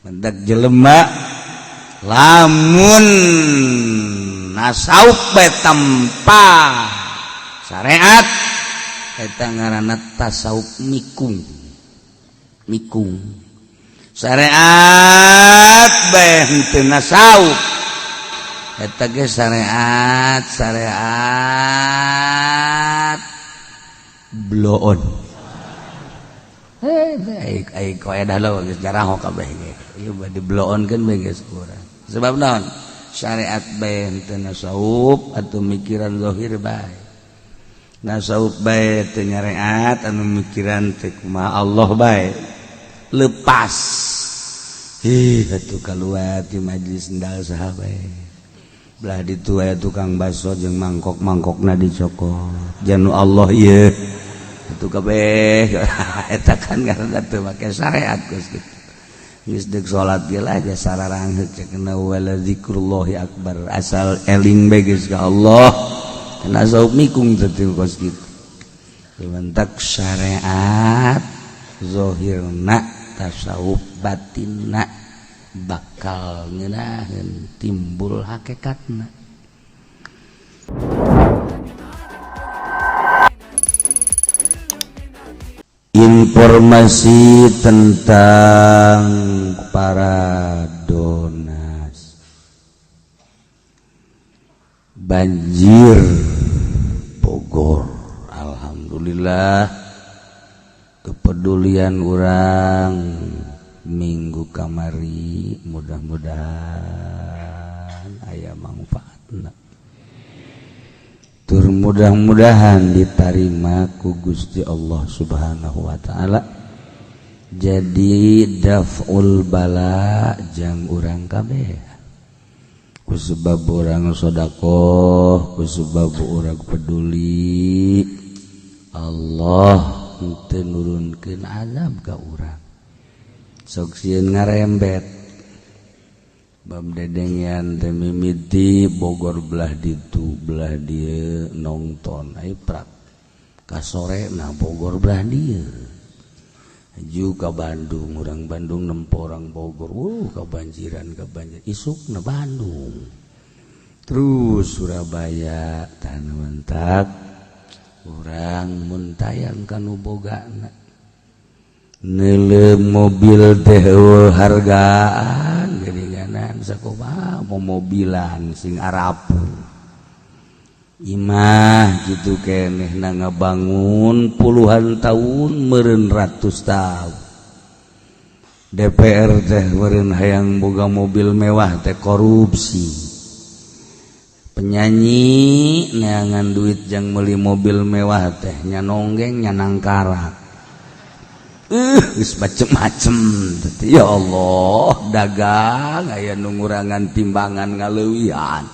Mendak jelema lamun nasawuf bae tanpa syariat, eta ngaranna tasawuf nikung nikung. Syariat bae henteu nasawuf, eta ge syariat syariat bloon. Hei, ai koedah lo geus jaraho kabeh ge ieu bade bloonkeun bae geus kurang. Sebab naon? Syariat bae henteu nasawuf atau mikiran zahir bae. Nasawuf bae teu nyareat anu mikiran teh kumaha Allah bae lepas. Ih, atuh kaluar ti majlis endal saha bae. Belah ditu aya tukang baso jeung mangkok-mangkokna dicokot. Janu Allah ieu. Atuh kabeh eta kan karena teu make syariat geus kitu. Geus deuk salat ge lah jasa sararangheuk cenah wala zikrullahi akbar, asal eling bae geus ka Allah. Kena saup mikung teh kos kitu. Mentak syariat zahirna, tasawuf batinna bakal ngeunaheun timbul hakikatna. Informasi tentang para donas banjir Bogor. Alhamdulillah, kepedulian orang minggu kamari mudah-mudahan aya manfaatna. Tur mudah-mudahan diterima ku Gusti Allah Subhanahu wa taala, jadi daf'ul bala jang urang kabeh. Ku sebab urang sedekah, ku sebab urang peduli, Allah henteu nurunkeun azab ka urang. Sok sieun ngarembet. Bab dedengean teh mimiti Bogor belah ditu belah dieu nongton ai prak ka sore nah Bogor belah dieu ju ka Bandung, urang Bandung nempo orang Bogor, kabanjiran kabanjir isuk na Bandung terus Surabaya. Tanah mentak urang mun tayang kanu bogana neuleuh mobil teh hargaan geuninganan sakumaha mobilan sing arapu imah gitu keneh na ngabangun puluhan tahun, meureun ratus tahun. DPR teh meureun hayang boga mobil mewah teh korupsi. Penyanyi neangan duit jang meuli mobil mewah teh nya nonggeng nya nangkarak. Geus macem-macem. Ya Allah, dagang aya nu ngurangan timbangan, ngaleuwihan,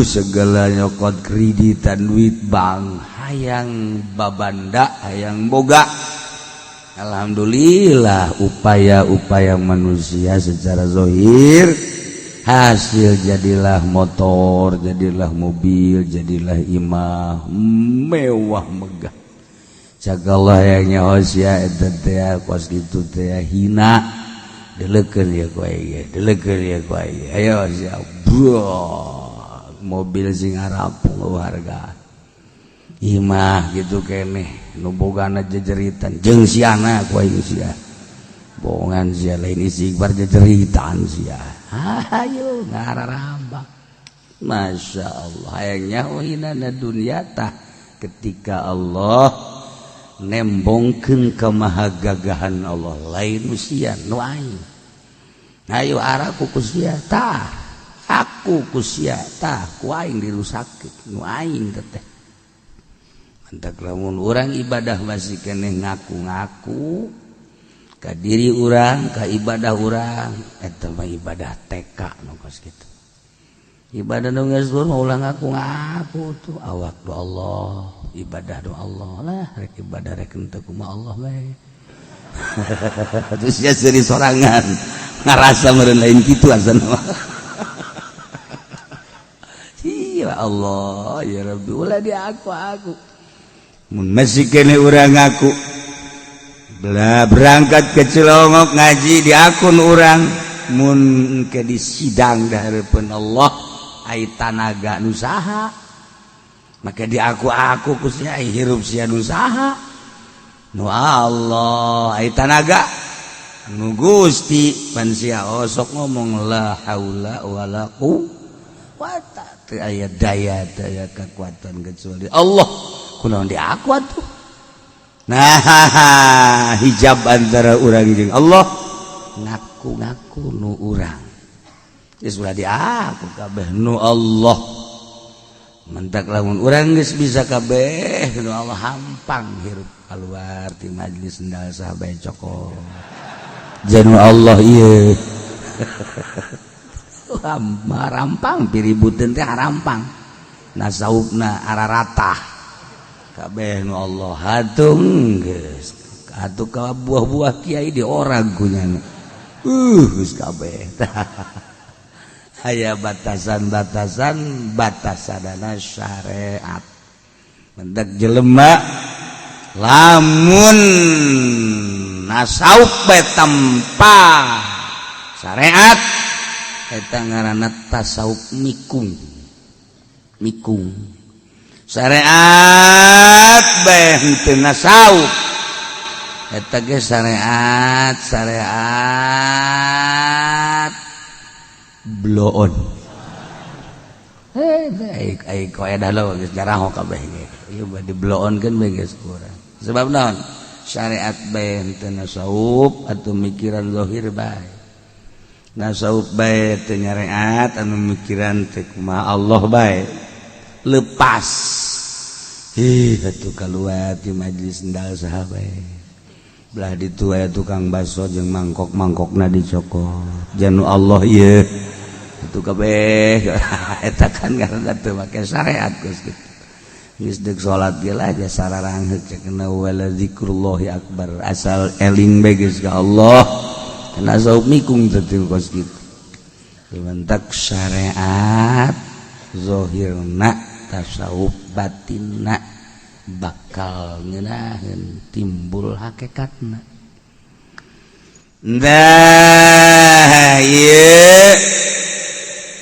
segala nyokot kreditan duit bank, hayang babanda, hayang boga. Alhamdulillah, upaya-upaya manusia secara zahir hasil, jadilah motor, jadilah mobil, jadilah imah mewah megah. Cagalah yang nyaho sia eta teh kos kitu teh hina. Deleukeun ya ku aing, deleukeun ya ku aing. Ayo sia, mobil sing harapung harga imah gitu keneh nu bogana jejeritan jeung siana ku aing. Sia bohongan sia, lain istighfar, jejeritan sia. Ayo ngararambak. Masya Allah, hayang nyaho hinana dunya tah ketika Allah nembongkeun kemahagagahan Allah. Lain usia nu aing, ayo araku ku sia tah, aku ku sia tah, ku aing dirusakeun nu aing teh. Mantak lamun urang ibadah masih keneh ngaku-ngaku ka diri urang, ka ibadah urang, eta mah ibadah TK nu kos kitu. Ibadah nu geus mah ulah ngaku-ngaku tuh, awak do Allah, ibadah do Allah lah, rek ibadah rek henteu kumaha Allah bae. Terus ya seuri sorangan ngarasa meureun lain kitu asana mah. Ya Allah ya Rabbi, ulah di aku aku mun masih kene urang ngaku. Belah berangkat ke Cilongok ngaji di akun urang, mun ke di sidang di hareupeun Allah ai tanaga nu saha? Maka di aku ku sia, ai hirup sia nu saha? Nu Allah. Ai tanaga nu Gusti. Pan sia osok ngomong la haula wala quwata, teu aya daya, teu aya kekuatan kecuali Allah. Kunaon di aku atuh? Nah, hijab antara urang jeung Allah, ngaku-ngaku nu urang. Geus ulah diaku, kabeh nu Allah. Mentak lamun urang geus bisa kabeh nu Allah, hampang hirup. Keluar ti majlis, sendal sahabat cokot, janu Allah ieu. Rampang piributeun teh, rampang nasaubna araratah, kabeh nu Allah. Hatung geus atuh ka buah-buah kiai di orang kunyana. Geus kabeh aya batasan-batasan, batasanana syariat. Mendak jelema lamun nasawuf bae tanpa syariat, eta ngaranna tasawuf mikung mikung. Syariat bae henteu nasawuf, eta ge syariat syariat bloon. Hei, ai koedah lo geus jaraho kabeh ge ieu di bloonkeun bae geus kurang. Sebab naon? Syariat bae henteu nasawuf atau mikiran zahir bae. Nasawuf bae teu nyareat, anu mikiran teh kumaha Allah bae lepas. Ih, atuh kaluar ti majlis, sendal saha bae. Belah ditu aya tukang baso jeung mangkok-mangkokna dicokot, janu Allah ieu. Itu kabeh eta kan karena teu make syariat geus kitu. Geus deuk salat ge lah aja sararangheuk, cenah wala zikrullahi akbar, asal eling bae geus ka Allah. Kana saub mikung teh kos kitu. Dimentak syariat zahirna, tasawuf batinna, bakal ngeunaheun timbul hakikatna. Nah, ieu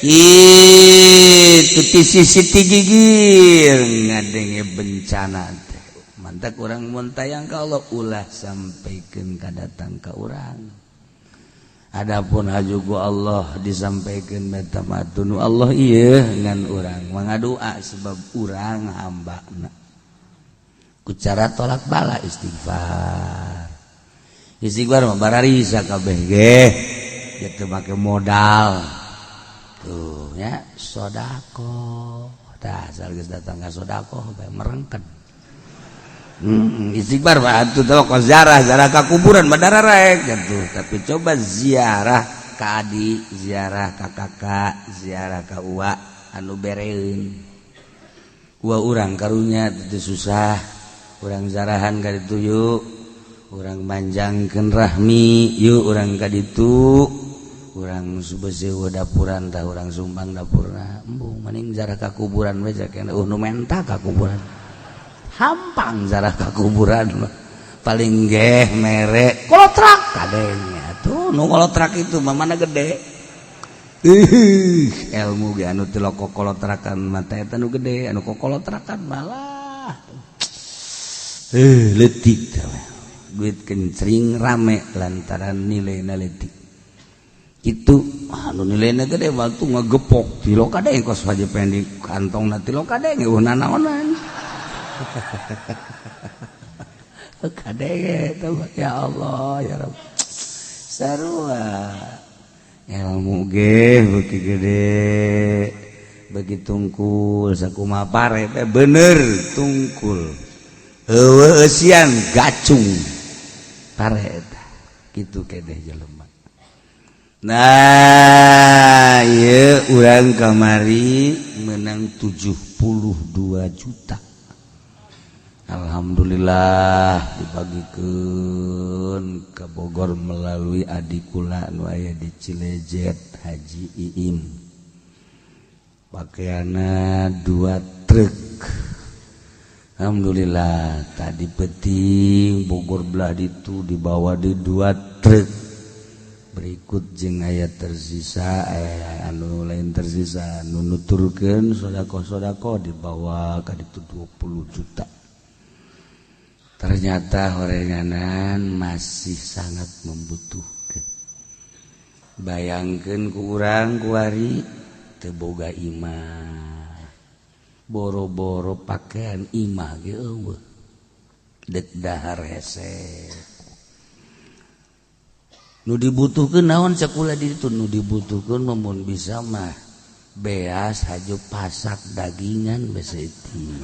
itu ti sisi ti gigir ngadenge bencana teh. Mantak urang mun tayang ka Allah, ulah sampaikeun kadatang ka urang. Adapun haju ku Allah disampaikan meta matunu Allah ieu, ngan urang mangadoa sebab urang hambana. Ku cara tolak bala istighfar. Istighfar mah bararisa kabeh ge, teu make modal tuh ya. Sodako tah, asal geus datang ka sodako bae merengket. Istighfar mah atuh teh kos ziarah, ziarah ka kuburan mah dararek gitu. Tapi coba ziarah ka adi, ziarah ka kakak, ziarah ka uwa anu bereun. Uwa urang karunya teu susah, urang zarahan ka ditu yuk, urang manjangkeun rahmi yuk, urang ka ditu, urang subeuseun dapuran tah, urang sumbang dapurna. Embung mending ziarah ka kuburan we, nu menta ka kuburan. Hampang zarah ka kuburan mah, paling geh mere kolotrak kadenya tuh. Nu kolotrak itu mah mana gede. Ih, ilmu ge anu teu kolotrakan mata eta nu gede, anu kokolotrakan malah leutik. Duit kencring rame lantaran nilai leutik itu. Anu nilainya gede waktu ngegepok tilo kadeng kos wajib pengen di kantong na tilo kadeng eueuh nanaonan kadenge itu. Ya Allah, ya Rabb, sarua ilmu ge beuki gede bagi tungkul sakumaha pare teh bener tungkul eueuh eusian gacung pare eta kitu keneh jelema. Nah, ieu urang kamari menang 72 juta. Alhamdulillah dibagikan ke Bogor melalui adik kula nu aya di Cilejet, Haji Iim. Pakaianna dua truk. Alhamdulillah tadi peting Bogor belah itu dibawa di dua truk berikut jeung aya tersisa anu lain tersisa nu nuturkeun sedekah-sedekah dibawa ka ditu 20 juta. Ternyata horenganan masih sangat membutuhkan. Bayangkeun ku urang kuari teu boga imah, boro-boro pakaian imah ge eueuh, dek dahar hese. Nu dibutuhkeun naon cek di ditu, nu dibutuhkeun mun bisa mah beas haju pasak dagingan beseti.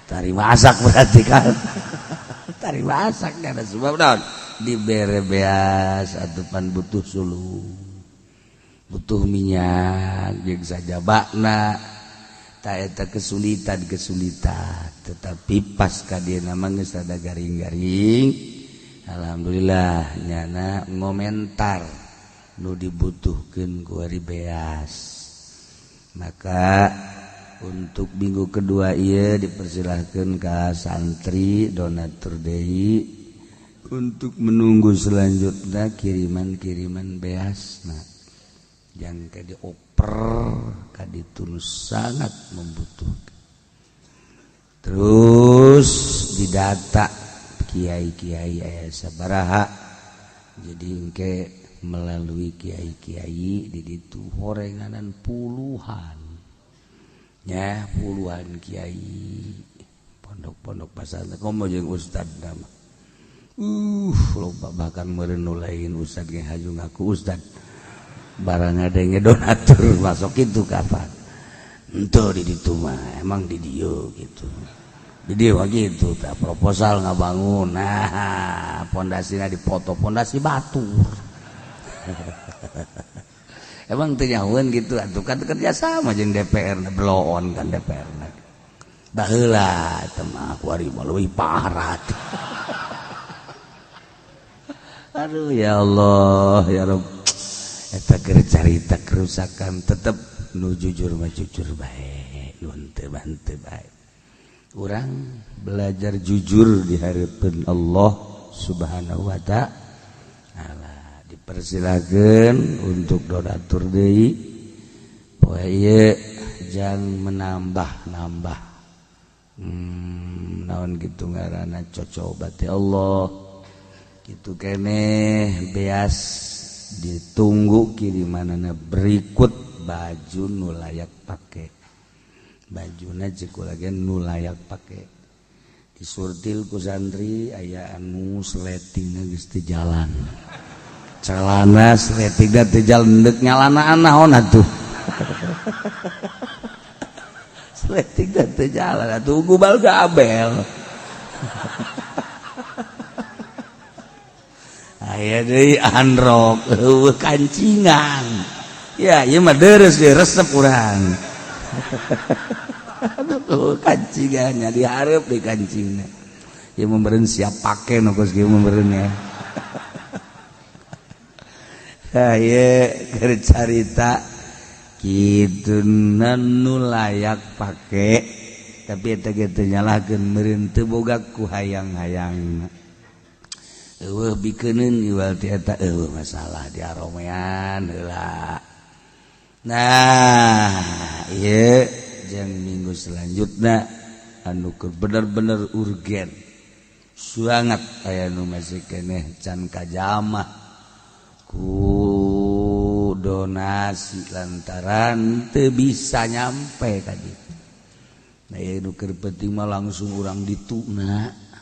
Tarima asak berarti kan. Tarima asak karena sebab naon dibere beas atupan butuh suluh, butuh minyak jeung sajabana. Ta eta kesulitan-kesulitan, tetapi pas ka dieu mah geus rada garing-garing. Alhamdulillah nyana ngomentar nu dibutuhkeun ku ari beas. Maka untuk minggu kedua ieu dipersilahkeun ka santri donatur deui untuk menunggu selanjutnya kiriman-kiriman beasna. Yang ke dioper ka ditu sangat membutuhkan. Terus didata kiai-kiai aya sabaraha, jadi engke melalui kiai-kiai di ditu horenganan puluhan ya, puluhan kiai pondok-pondok pasar komo jeung ustad nama loba bahkan meureun nu lain ustad ge haju ngaku ustad barang ada yang donatur masuk itu kapan ente di ditu mah emang di dieu gitu, di dieu mah gitu tah proposal ngabangun, nah pondasina dipoto pondasi batu. Emang teu nyahoeun gitu atuh kan kerja sama jeung DPR bloon kan DPR baheula teh mah kuari mah leuwih parah. Aduh ya Allah ya Rabb, eta keur carita kerusakan tetep nu jujur mah jujur bae, nu henteu mah henteu bae. Urang belajar jujur di hareupeun Allah Subhanahu wa ta'ala. Dipersilakeun untuk donatur deui poe ieu jang menambah-nambah naon kitu ngaranna cocoba ti Allah kitu keneh beas ditunggu kirimanana berikut baju nu layak pake, bajuna ceuk lagi nu layak pake disurtil ku santri aya anu sletingna geus teu jalan, celana sletingna teu jalan deuk nyalanaan naon atuh sletingna teu jalan atuh gubal gabel. Aya deui androk eueuh kancingan ya ieu mah deres deui resep urang. Aduh kancingannya dihareup di kancingna ieu mah meureun siap pake nu geus kieu mah meureun ya. Ieu keur carita kitu nu layak pake tapi eta ge teu nyalahkeun meureun teu boga ku hayang-hayangna. Eueuh bikeuneun iwal ti eta eueuh masalah di aromean heula. Nah, ieu jeung minggu selanjutna anu keur bener-bener urgen. Sangat aya nu masih keneh can kajamah ku donasi lantaran teu bisa nyampe ka ditu. Nah, ieu nu keur penting mah langsung urang dituna.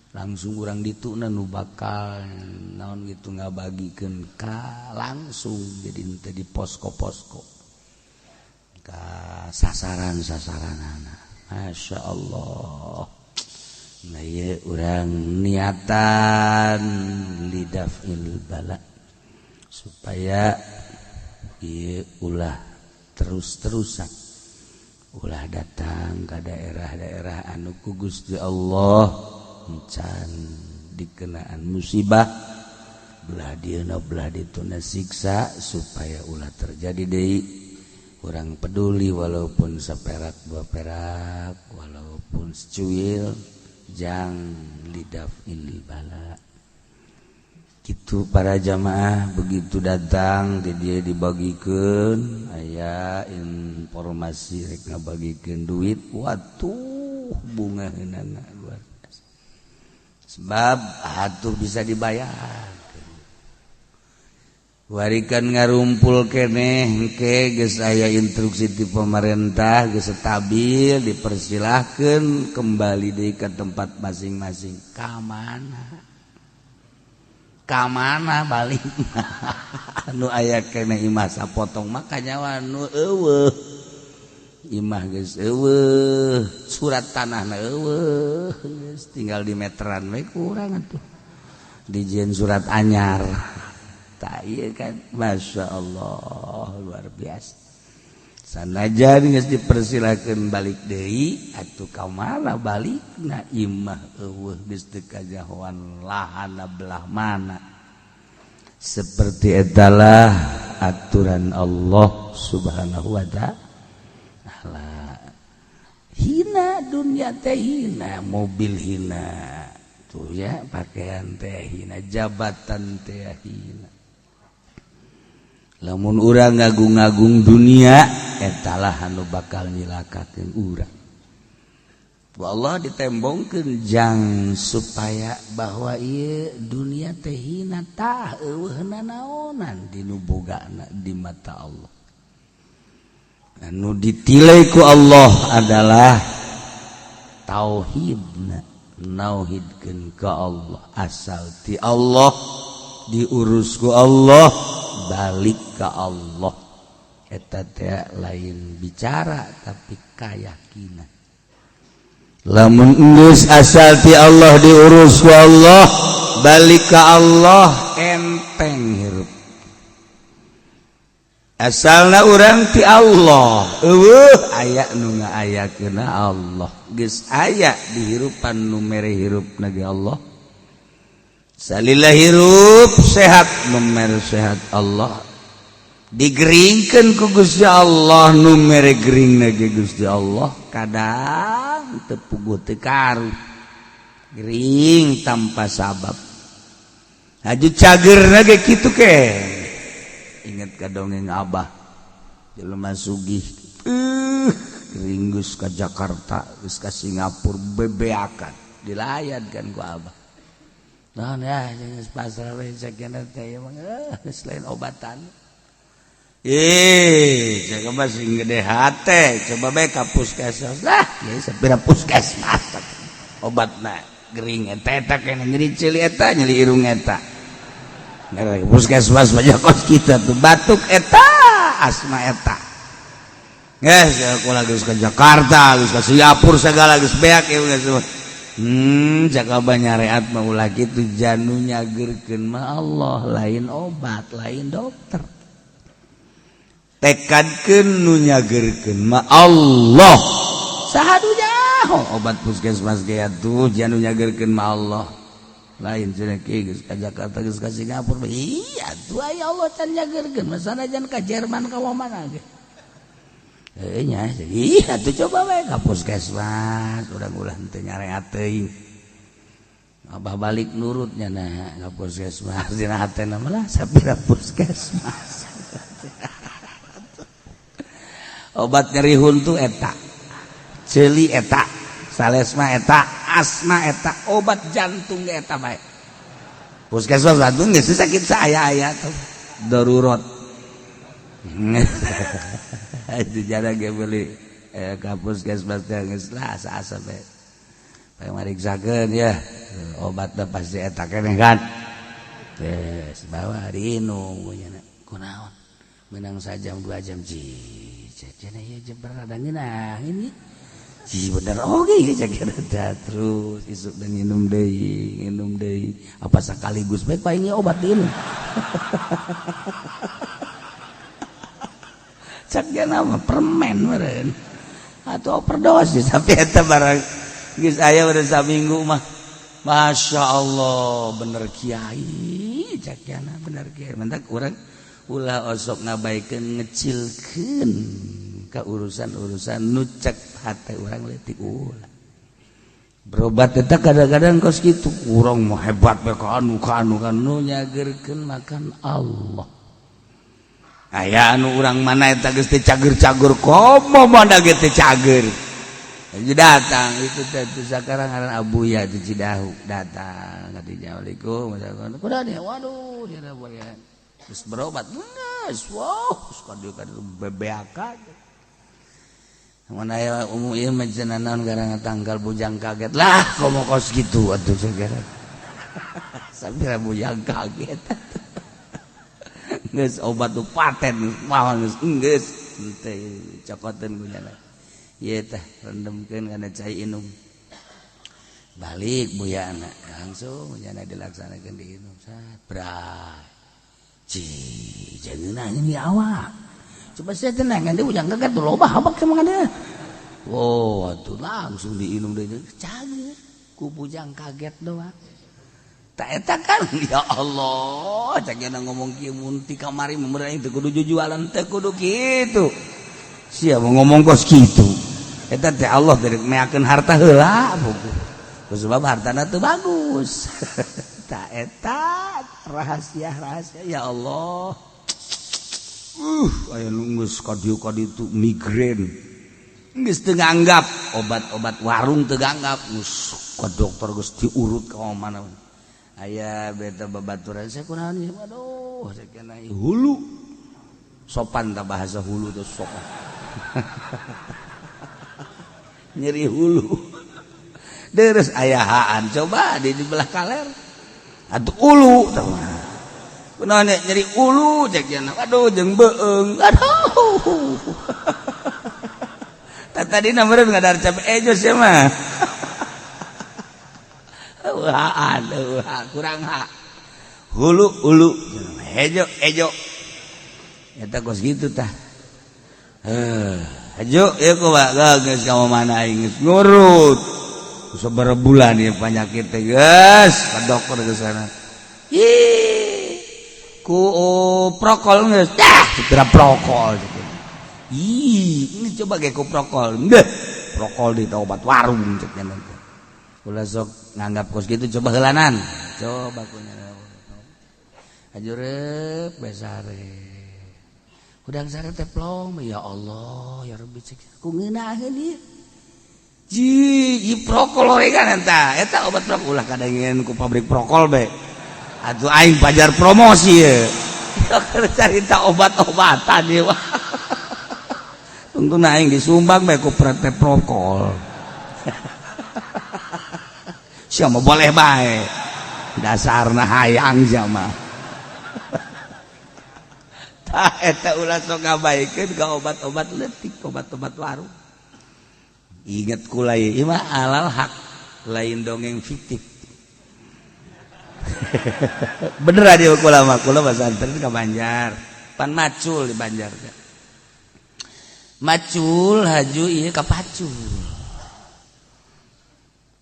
Langsung urang dituna nu bakal naon gitu ngabagikeun ka langsung jadi henteu di posko-posko ka sasaran-sasaranana. Masya Allah. Nah ieu urang niatan lidafil bala supaya ieu ulah terus-terusan ulah datang ke daerah-daerah anu ku Gusti Allah can dikenaan musibah belah dieuna belah dituna siksa supaya ulah terjadi deui. Kurang peduli walaupun seperak dua perak, walaupun secuil, jang lidaf'il bala. Gitu para jamaah. Begitu datang di dia dibagikan, aya informasi rek ngabagikeun duit, watuh bungaheunana luar biasa, sebab atuh bisa dibayar. Warikan ngarumpul keneh, engke geus aya instruksi ti pemerintah, geus stabil, dipersilahkan kembali deui ke tempat masing-masing. Ka mana, ka mana balik? Anu aya keneh imah sapotong mah kanyawan, nu euweuh imah geus euweuh, surat tanahna euweuh, geus tinggal di meteran we kurang atuh, dijieun surat anyar. Tak iya kan? Masya Allah, luar biasa. Sanajan geus dipersilakan balik deui atuh, ka mana balik na? Imah euweuh, geus teu kajahoan lahanna belah mana. Seperti etalah aturan Allah Subhanahu wa Ta'ala. Hina dunia teh, hina mobil, hina tuh ya pakaian teh, hina jabatan teh, hina. Lamun urang ngagung-ngagung dunia, etalah anu bakal nyilakakeun urang. Ku Allah ditembongkeun jang supaya bahwa ieu dunia teh hina, tah euweuh nanaonan dinu bogana di mata Allah. Anu ditilai ku Allah adalah tauhidna, nauhidkeun ka Allah, asal ti Allah, diurus ku Allah, balik ke Allah. Eta teh lain bicara, tapi keyakinan. Lamun geus asal ti Allah, diurus ku Allah, balik ke Allah, enteng hirup. Asalna urang ti Allah, euweuh aya nu ngaayakeun Allah. Geus aya dihirupan, nu mere hirup ge Allah. Salila hirup sehat, nu mere sehat Allah. Digeringkeun ku Gusti Allah, nu mere gering ge Gusti Allah. Kadang teu puguh teu karu, gering tanpa sabab. Haju cager ge kitu ke. Inget ka dongeng Abah, jelema sugih, gering geus ka Jakarta, geus ka Singapura, bebeakan, dilayan kan ku Abah. Naon ya, geus pasrah we cek teh, emang geus lain obatan. Eh, cek mah sing gede hate, coba bae ka puskesmas lah, ya sapira puskesmas obatna gering eta eta kene, nyeri ceuli eta, nyeri irung eta. Puskesmas banyak kos kita tuh, batuk eta, asma eta. Geus aku lagi ke Jakarta, geus ka Singapura segala, geus beak ya geus. Jaka nyareat mah ulah kitu. Janu nyagerkeun mah Allah, lain obat, lain dokter. Tekadkeun nu nyagerkeun mah Allah. Saha nu nyaho obat puskesmas ge atuh, janu nyagerkeun mah Allah. Lain cenah kieu, geus ka Jakarta, geus ka Singapura, iya tuh aya Allah can nyagerkeun mah, sanajan ka Jerman, ka mana ge. Eh nya, iya tuh coba we ka puskesmas, urang ulah teu nyareat teuing. Abah balik nurutnya nah ka puskesmas, dina hatena mah lah sapira puskesmas. Obat nyeri huntu eta, ceuli eta, salesma eta, asma eta, obat jantung ge eta bae. Puskesmas jantung geus sakit saya aya tuh darurat. Itu jarang ge beli ka puskesmas teh, geus lah asa-asa bae. Bae mariksakeun ya, obatna pasti eta keneh kan. Geus bawa diinum nya, kunaon menang sajam 2 jam, ji cenah ieu jeber rada ngeunah ini. Ji bener oge ieu cek eta. Terus isuk dan minum deui, minum deui, apa sekaligus bae ku aing obat diinum. Cak nama permen meureun atau overdosis, tapi eta barang geus aya udah saminggu mah, Masya Allah, bener kiai cak, bener kiai. Mentak urang Ulah osok ngabaikeun, ngecilkeun ka urusan-urusan nu cek hate urang leutik, ulah. Berobat eta kadang-kadang kos kitu, urang mau hebat bae ka anu, ka anu, ka anu, nyagerkeun makan Allah. Aya anu urang mana eta geus teu cager-cager, komo mana ge teu cager. Jadi datang itu teh sekarang ngaran Abuya di Cidahu, datang ka dinya, "Assalamualaikum." Kuda dia, waduh, dia boleh terus berobat geus, wow, ka dieu ka dieu bebeaka. Mana aya umum ieu mah cenah naon, gara tanggal bujang kaget lah, komo kos kitu atuh segera. Sampai bujang kaget. Geus obat tuh paten, mah geus geus teh cokoteun ku nyana. Ieu teh rendemkeun kana cai, inum. Balik buyana langsung nyana dilaksanakeun, diinum sat bray. Ci, jangan ini awak. Coba saya tenang dia bujang kaget tuh loba habak sama dia. Oh, tuh langsung diinum deh, cager ku bujang kaget doang. Tak eta kan, ya Allah, cak ngomong kieu mun ti kamari meureun teu kudu jujualan, teu kudu kitu. Sia mau ngomong kos kitu. Eta teh Allah dari meakeun harta heula buku. Sebab hartana teu bagus. Tak eta rahasia-rahasia, ya Allah. Aya nu geus ka dieu ka ditu, migrain. Geus teu nganggap obat-obat warung, teu nganggap, geus ka dokter, geus diurut ka mana. Aya beta babaturan saya, kunaon ieu? Waduh, saya hulu. Sopan tak bahasa hulu tuh sopan. Nyeri hulu. Terus ayahaan coba di belah kaler. Atuh ulu tah. Kunaon nyeri ulu cek cenah. Aduh, jeung beung. Aduh. Tadi meureun ngadar capek ejo sia mah. Wah, aduh, kurang ha. Hulu ulu, hejo ejo. Eta kos kitu tah. Eh, hejo ieu kumaha geus ka mana aing geus ngurut. Sabaraha bulan ieu penyakit teh geus ka dokter ke sana. Ih, ku prokol geus. Dah, segera prokol. Ih, ini coba ge ku prokol. Deh, prokol di obat warung cek nanti. Ulah sok nganggap kos gitu, coba heulanan. Coba ku ajurep besare. Hudang sare teh plong, ya Allah, ya Rabbi, cek ku ngeunaheun ieu. Ji, ieu prokol kan eta. Eta obat prokol ulah kadengen ku pabrik prokol be. Atuh aing pajar promosi ye. Carita obat-obatan ieu. Tentu aing disumbang bae ku PT prokol. Siapa boleh bae. Dasarna hayang jama. Tah eta ulah sok ngabaikeun ka obat-obat leutik, obat-obat warung. Ingat kula ieu mah alal hak, lain dongeng fiktif. Bener aja kula mah, kula pesantren ka Banjar. Pan macul di Banjar teh. Macul haju ieu ka pacul.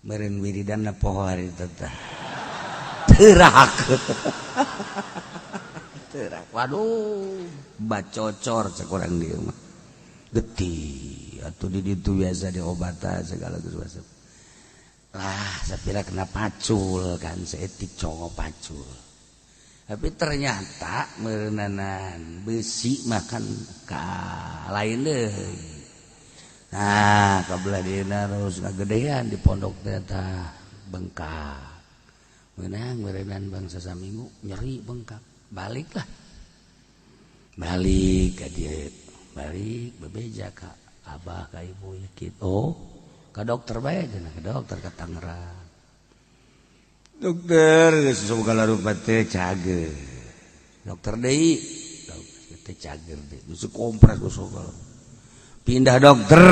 Meureun wiridanna poho hari teh. Teurak. Teurak. Waduh, bacocor cek urang dieu mah. Getih atuh di ditu biasa diobatan segala geus. Lah, sapira kena pacul kan seetik cowok pacul. Tapi ternyata meureunanan besi makan ka lain deui. Nah, kabelah dieuna terus ngagedean di pondok teh bengkak. Menang meureunan bangsa saminggu nyeri bengkak. Baliklah. Balik ka dieu. Balik bebeja ka abah ka ibu kitu. Oh, ka dokter bae cenah, ka dokter ka Tangerang. Dokter geus segala rupa teh cager. Dokter deui, dokter teh cager deui. Geus kompres geus segala. Pindah dokter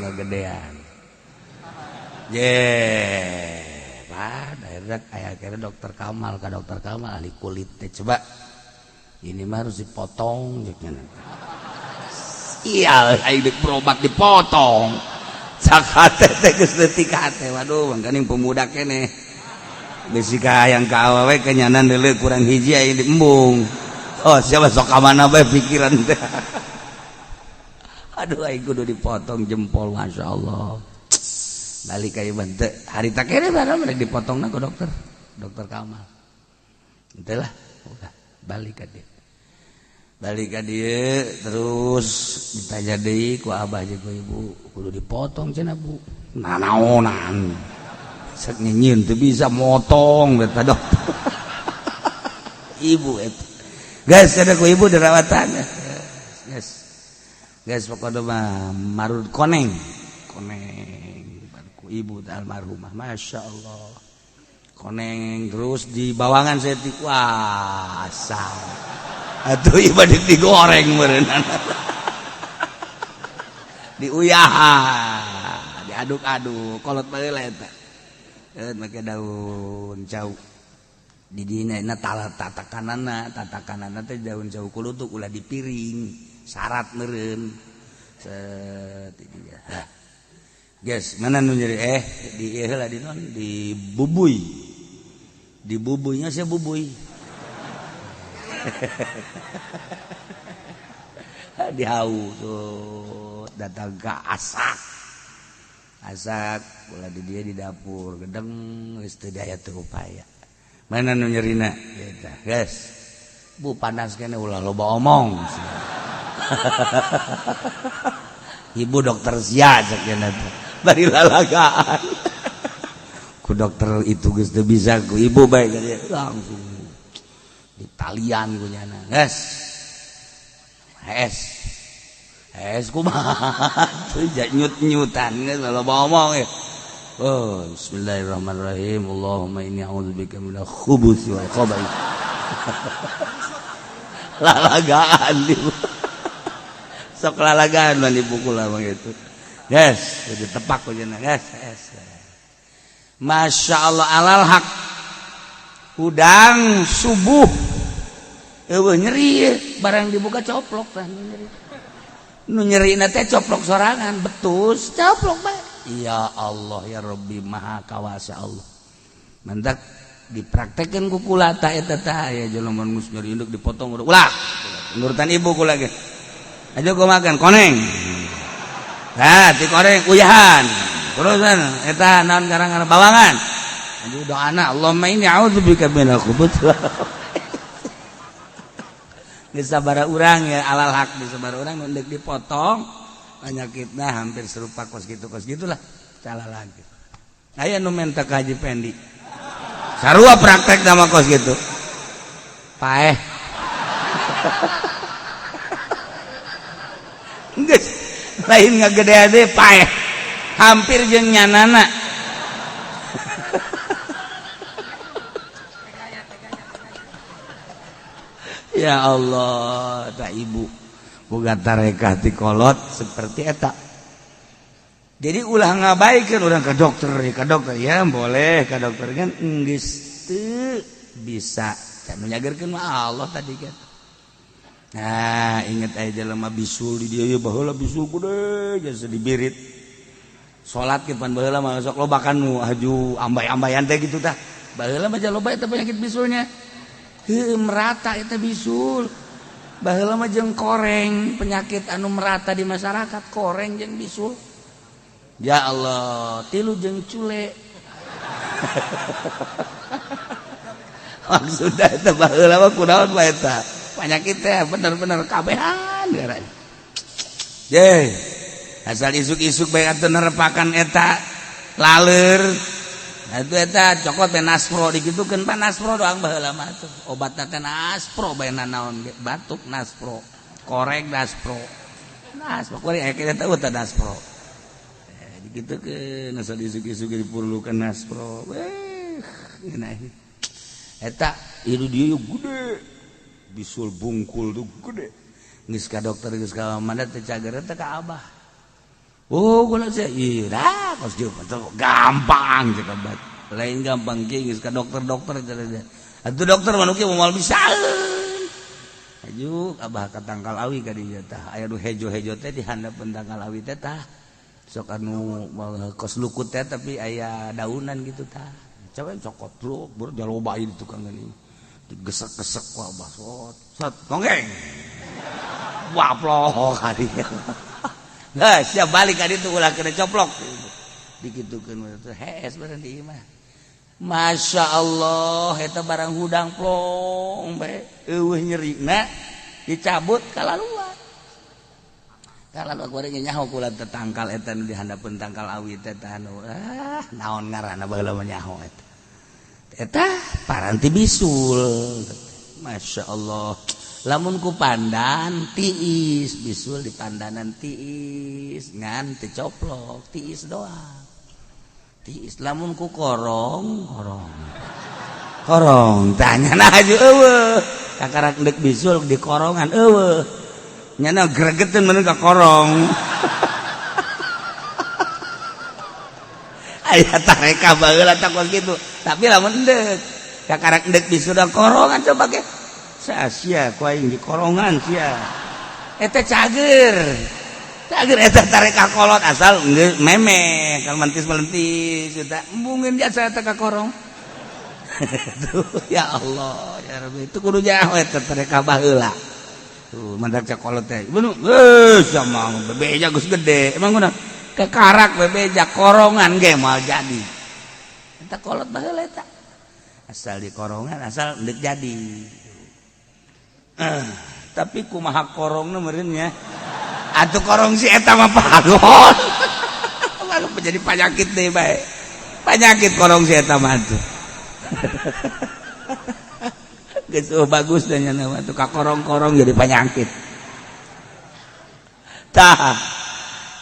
ngagedean. Ye, Pak, akhirnya aya akhirnya dokter Kamal, ka dokter Kamal ahli kulit teh, coba. Ini mah harus dipotong cek. Iya, aing dek berobat dipotong. Sakate teh geus leutik hate. Waduh, mangkaning pemuda keneh. Bisi ka hayang ka awewe kenyanan deuleu kurang hiji, aing diembung. Oh, siapa sok ka mana bae pikiran teh. Aduh, aing kudu dipotong jempol, Masya Allah. Balik ka ieu teu harita kene barang rek dipotongna ku dokter. Dokter Kamal. Henteu lah, udah balik ka dieu. Balik ka dieu terus ditanya deui ku abah jeung ku ibu, kudu dipotong cenah Bu. Nanaonan. Sek nyieun teu bisa motong eta dokter. Ibu eta. Geus ada ku ibu dirawatan. Geus. Geus pokona mah marud koneng. Koneng ku ibu almarhumah, Masya Allah. Koneng terus di bawangan saya kuasa. Atuh ieu digoreng meureun. Diuyahan, diaduk-aduk, kolot baheula eta. Make daun cau. Di dina na tatakanana, tatakanana teh daun cau kulutuk ulah dipiring, syarat meureun. Set dia. Guys, mana nu nyeri di ieu heula di non di bubuy. Di bubuynya saya bubuy. Dihau tuh datang ke asak. Asak ulah di dia di dapur gedeng geus teu daya teu upaya. Mana nu nyerina eta, guys. Bu panas kene ulah loba omong. Ibu dokter sia cek nya teh. Bari lalagaan. Ku dokter itu geus teu bisa ku ibu bae langsung ditalian ku nyana. Geus. Hes. Hes kumaha teu nyut-nyutan geus loba omong ya. Oh, bismillahirrahmanirrahim. Allahumma inni a'udzubika minal khubuthi wal khaba'ith. Lalagaan di sok lalagaan mah dipukul mah gitu. Yes, ditepak ku cenah. Yes, yes. Masya Allah alal hak. Hudang subuh. Eueuh nyeri barang dibuka coplok tah nyeri. Nu nyerina teh coplok sorangan, betus coplok bae. Ya Allah ya Rabbi maha kawasa Allah. Mantak dipraktekeun ku kula ta eta tah aya jelema geus nyeri induk dipotong ulah. Nurutan ibu kula ge. Aja gua makan koneng. Nah, ti koneng uyahan. Terusan eta naon garang-garang bawangan. Aduh doana Allahumma inni a'udzubika minal khubuthi. Geus sabaraha urang ya alal hak di sabaraha urang nu deuk dipotong penyakitna hampir serupa kos gitu kos gitulah salah lagi. Aya nu menta ka Haji Pendi. Sarua praktek nama kos gitu. Paeh. Geus lain ngagede-gede paeh. Hampir jeung nyanana. Ya Allah, tak ibu boga tarekah ti kolot seperti eta. Jadi ulah ngabaikeun urang ka dokter, ka dokter ya boleh ka dokter kan geus teu bisa. Can nyagerkeun mah Allah tadi kan. Nah, inget aja jelema bisul di dieu baheula bisul gede geus dibirit. Salat ge pan baheula mah sok loba kan nu haju ambay-ambayan teh gitu tah. Baheula mah loba eta penyakit bisulnya. Heuh merata eta bisul. Baheula mah jeung koreng, penyakit anu merata di masyarakat koreng jeung bisul. Ya Allah, tilu jeung cule. Maksudna eta baheula mah kunaon bae eta? Penyakit teh bener-bener kabehan garanya. Ye, asal isuk-isuk bae atuh nerepakan eta laleur. Nah, itu eta cokot teh Naspro dikitukeun pan Naspro doang baheula mah tuh. Obatna teh Naspro bae nanaon ge batuk Naspro, korek Naspro. Naspro korek aya kita tahu teh Naspro. Dikitukeun asal isuk-isuk diperlukan Naspro. Weh, ngeunah. Eta ieu dieu gede. Bisul bungkul tuh gede. Geus ka dokter geus ka mana teh cager teh ka abah. Oh, gula saya, iya, kos jeung gampang cek obat. Lain gampang ge geus ka dokter-dokter cenah. Atuh dokter mah nu kieu moal bisaeun. Aju abah ka tangkal awi ka dieu tah. Aya nu hejo-hejo teh di handapeun tangkal awi teh tah. Sok anu kos lukut teh tapi aya daunan gitu tah. Coba cokot lu, bur jaloba di tukang geuning. Digesek-gesek ku Abah, sot sot gonggeng waplok kali. Nah, siap balik ka ditu, ulah kena coplok. Dikitukeun hees bareng di imah. Masya Allah, eta barang hudang plong bae, eueuh nyerina, dicabut kalaluar. Kalaluar goreng nyaho kula teh tangkal eta nu di handapeun tangkal awi teh, anu ah naon ngaranna baheula mah, nyaho eta. Eta paranti bisul. Masya Allah. Lamun ku pandan tiis, bisul di pandanan tiis, ngan teu coplok, tiis doang. Tiis. Lamun ku korong, korong. Korong tanya nah aju eueuh. Kakarak deuk bisul di korongan eueuh. Nyana gregeteun mun ka korong. Aya tareka baheula tah kos kitu. Tapi lamun endek, kakarak endek bisul da korongan coba ge. Sia ku aing di korongan sia. Eta cager. Cager eta tareka kolot asal geus meme, kalau mentis-melentis eta embungeun jasa eta ka korong. Tuh, ya Allah, ya Rabbi, itu kudu nyaho eta tareka baheula. Tuh, mandak cek kolot teh. Bener, eh sama bebeja geus gede. Emang kunaon? Kekarak bebeja korongan ge moal jadi. Eta kolot baheula eta. Asal di korongan asal endek jadi. Tapi kumaha korongna meureun nya. Atuh korong si eta mah pagon. Lalu jadi penyakit deh bae. Penyakit korong si eta mah tuh. Geus bagus dan nya mah tuh ka korong-korong jadi penyakit. Tah.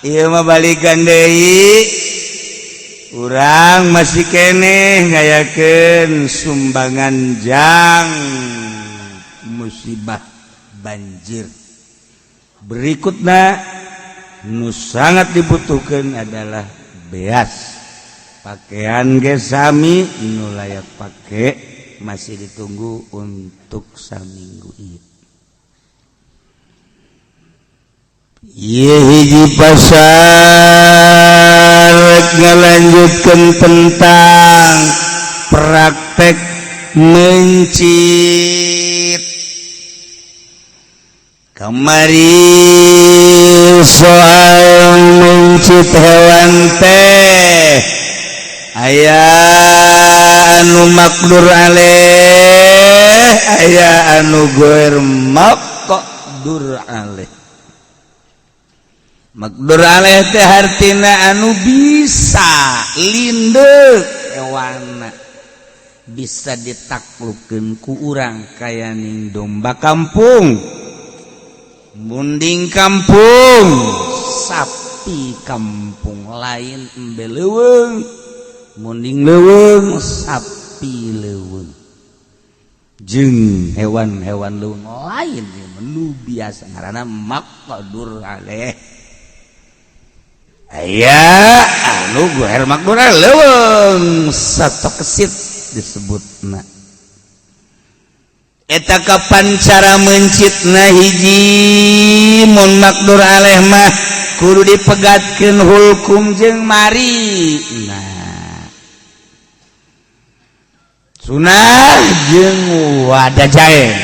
Ieu mah balikan deui. Urang masih keneh ngayakeun sumbangan jang musibah banjir. Berikutnya nu sangat dibutuhkan adalah beas, pakaian ge sami nu layak pake masih ditunggu untuk saminggu ieu. Ieu hiji pasar ngalanjutkeun tentang praktek mencit. Kamari soal mencit hewan teh aya anu makdur aleh, aya anu goer makdur aleh. Makdur aleh teh hartina anu bisa lindeuk hewanna, bisa ditaklukkeun ku urang kaya ning domba kampung, munding kampung, sapi kampung, lain embe leuweung, munding leuweung, sapi leuweung, jeung hewan-hewan leuweung lain nu biasa ngaranna maqdur alaih. Aya anu goer makdur leuweung sato kesit disebutna. Eta kapan cara mencitna? Hiji, mun makdur aleh mah kudu dipegatkeun hulkum jeung mari. Nah, sunah jeung wadah jaeng,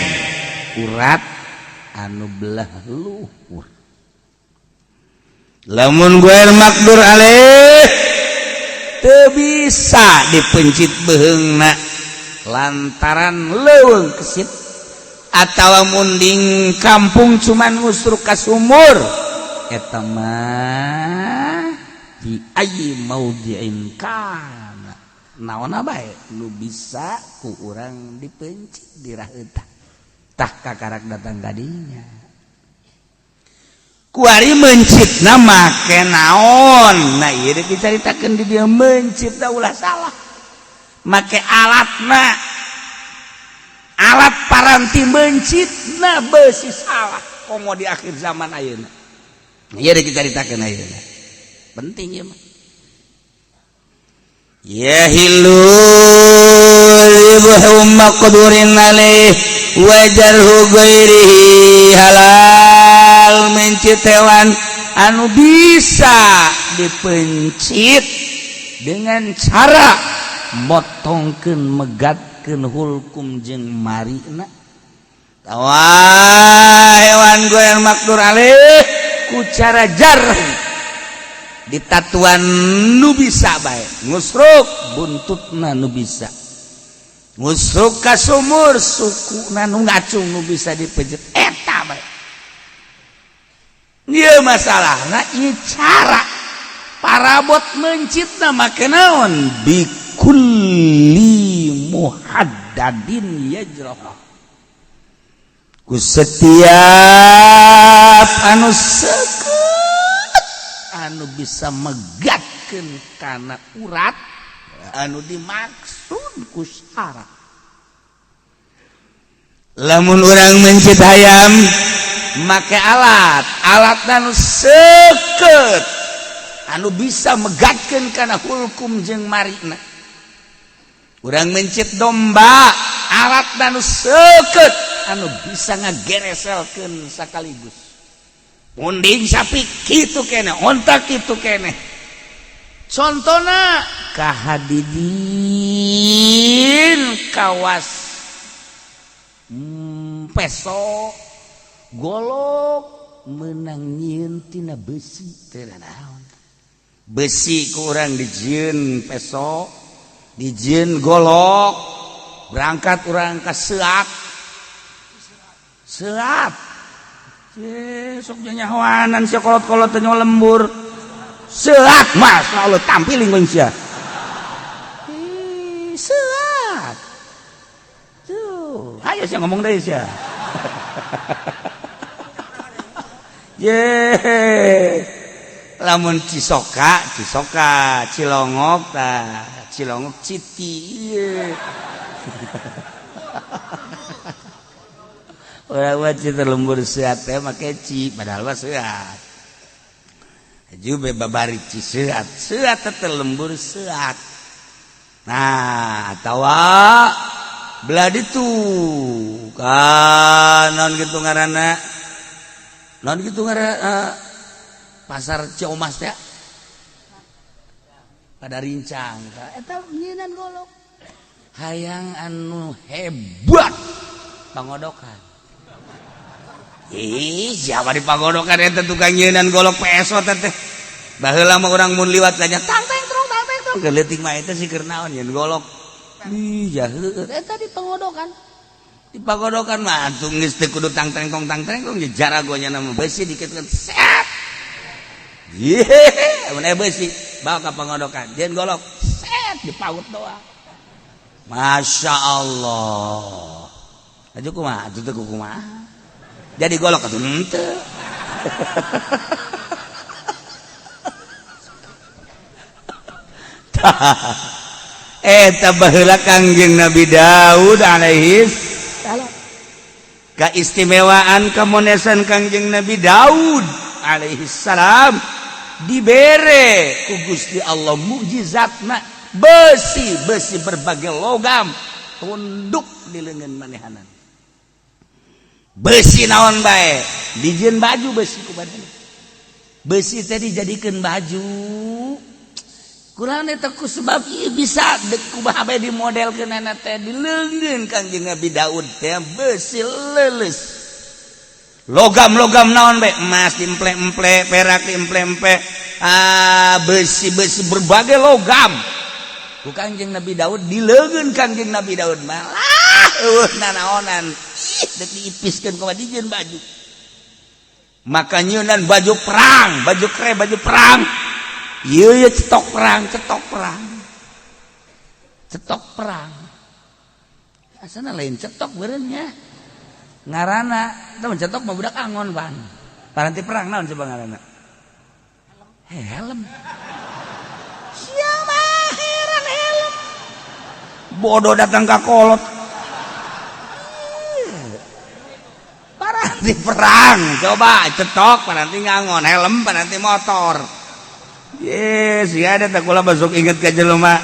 urat anu belah luhur. Lamun goer makdur aleh teu bisa dipencit beheungna lantaran leuweung kesit atawa munding kampung cuman ngusruk ka sumur, eta mah di ayyi maudhi'in kana, naonna bae nu bisa ku urang dipencit dirah eta. Tah, kakarak datang kadinya kuari mencitna make naon. Nah, ieu deuk dicaritakeun di dieu, mencitna ulah salah make alatna, alat paranti mencitna besi salah komo di akhir zaman ayeuna. Ieu deuk dicaritakeun ayeuna, penting ieu mah. Yahillu dzibhu maqdurin alaih wa jarhu ghairihi. Halal mencit hewan anu bisa dipencit dengan cara motongkeun megat. megatkeun hulkum jeung marina tawa hewan goer makdur alih ku cara jarh ditatuan nu bisa bae ngusruk buntutna nu bisa ngusruk ka sumur sukuna nu ngacung nu bisa dipejet eta bae. Ieu masalahna ieu cara parabot mencitna make naon bikulli muhaddadin yajrah ku setiap anu seukeut anu bisa megatkeun kana urat anu dimaksud ku syara. Lamun urang mencit hayam make alat alat anu seukeut anu bisa megatkeun kana hulkum jeung marina. Urang mencit domba alat anu seukeut anu bisa ngagereselkeun sakaligus. Munding sapi kitu keneh, onta kitu keneh. Contona kahadidin kawas peso golok menang nyieun tina besi teu naon. Besi ku urang dijieun peso, dijieun golok, berangkat urang ka seat. Seat. Sok nyahoanan sia kolot-kolot teh lembur. Seat mas, Allah tampiling geun sia. Seat. Tuh, ayo sia ngomong deui sia. Ye. Lamun Cisoka, Cisoka, Cilongok tah, Cilongok Citi ieu. Urang mah cita lembur seat teh make ci, padahal mah seat. Haju be babari ci seat, seat teh lembur seat. Nah, atawa belah ditu kan naon kitu ngaranna? Naon kitu ngaranna pasar Ciomas teh? Pada rincang eta nyieunan golok. Hayang anu hebat pangodokan. Ih, siapa di pagodokan eta tukang nyeunan golok peso teh. Baheula mah urang mun liwat tanya tang tang trong tang tang trong. Leutik mah eta si keur naon nyeun golok. Ih, jaheut eta di pagodokan. Di pagodokan mah atuh geus teu kudu tang tang tong tang tang tong jaragonya nama besi diketkeun set. Ye, mun aya besi bawa ka pagodokan. Jeung golok set dipaut doang. Masya Allah. Aju kumaha atuh teu kumaha. Jadi golok atuh henteu. Eta baheula Kangjeng Nabi Daud alaihi salam. Keistimewaan kemonesan Kangjeng Nabi Daud alaihi salam dibere ku Gusti Allah mukjizatna besi-besi berbagai logam tunduk di leungeun manehanan. Besi naon bae dijieun baju besi ku badan. Besi teh dijadikeun baju. Kurang eta ku sebab ieu bisa deuk kumaha bae dimodelkeunana teh di leungeun Kangjeng Nabi Daud teh besi leuleus. Logam-logam naon bae emas diemple-emple, perak diemple-emple, besi-besi berbagai logam. Ku Kangjeng Nabi Daud di leungeun Kangjeng Nabi Daud malah eueuh nanaonan. Ih, deuk diipiskeun kumaha dijieun baju. Maka nyeunan baju perang, baju kre, baju perang. Ieu ye cetok perang, cetok perang. Cetok perang. Asana lain cetok beureun nya. Ngaranna teh cetok mah budak angon pan. Paranti perang naon coba ngaranna? Helm. Sia mah heran helm. Bodoh datang ka kolot. Paranti perang, coba cetok paranti ngangon, helm paranti motor. Yes, ya ada tak kula besok inget ka jelema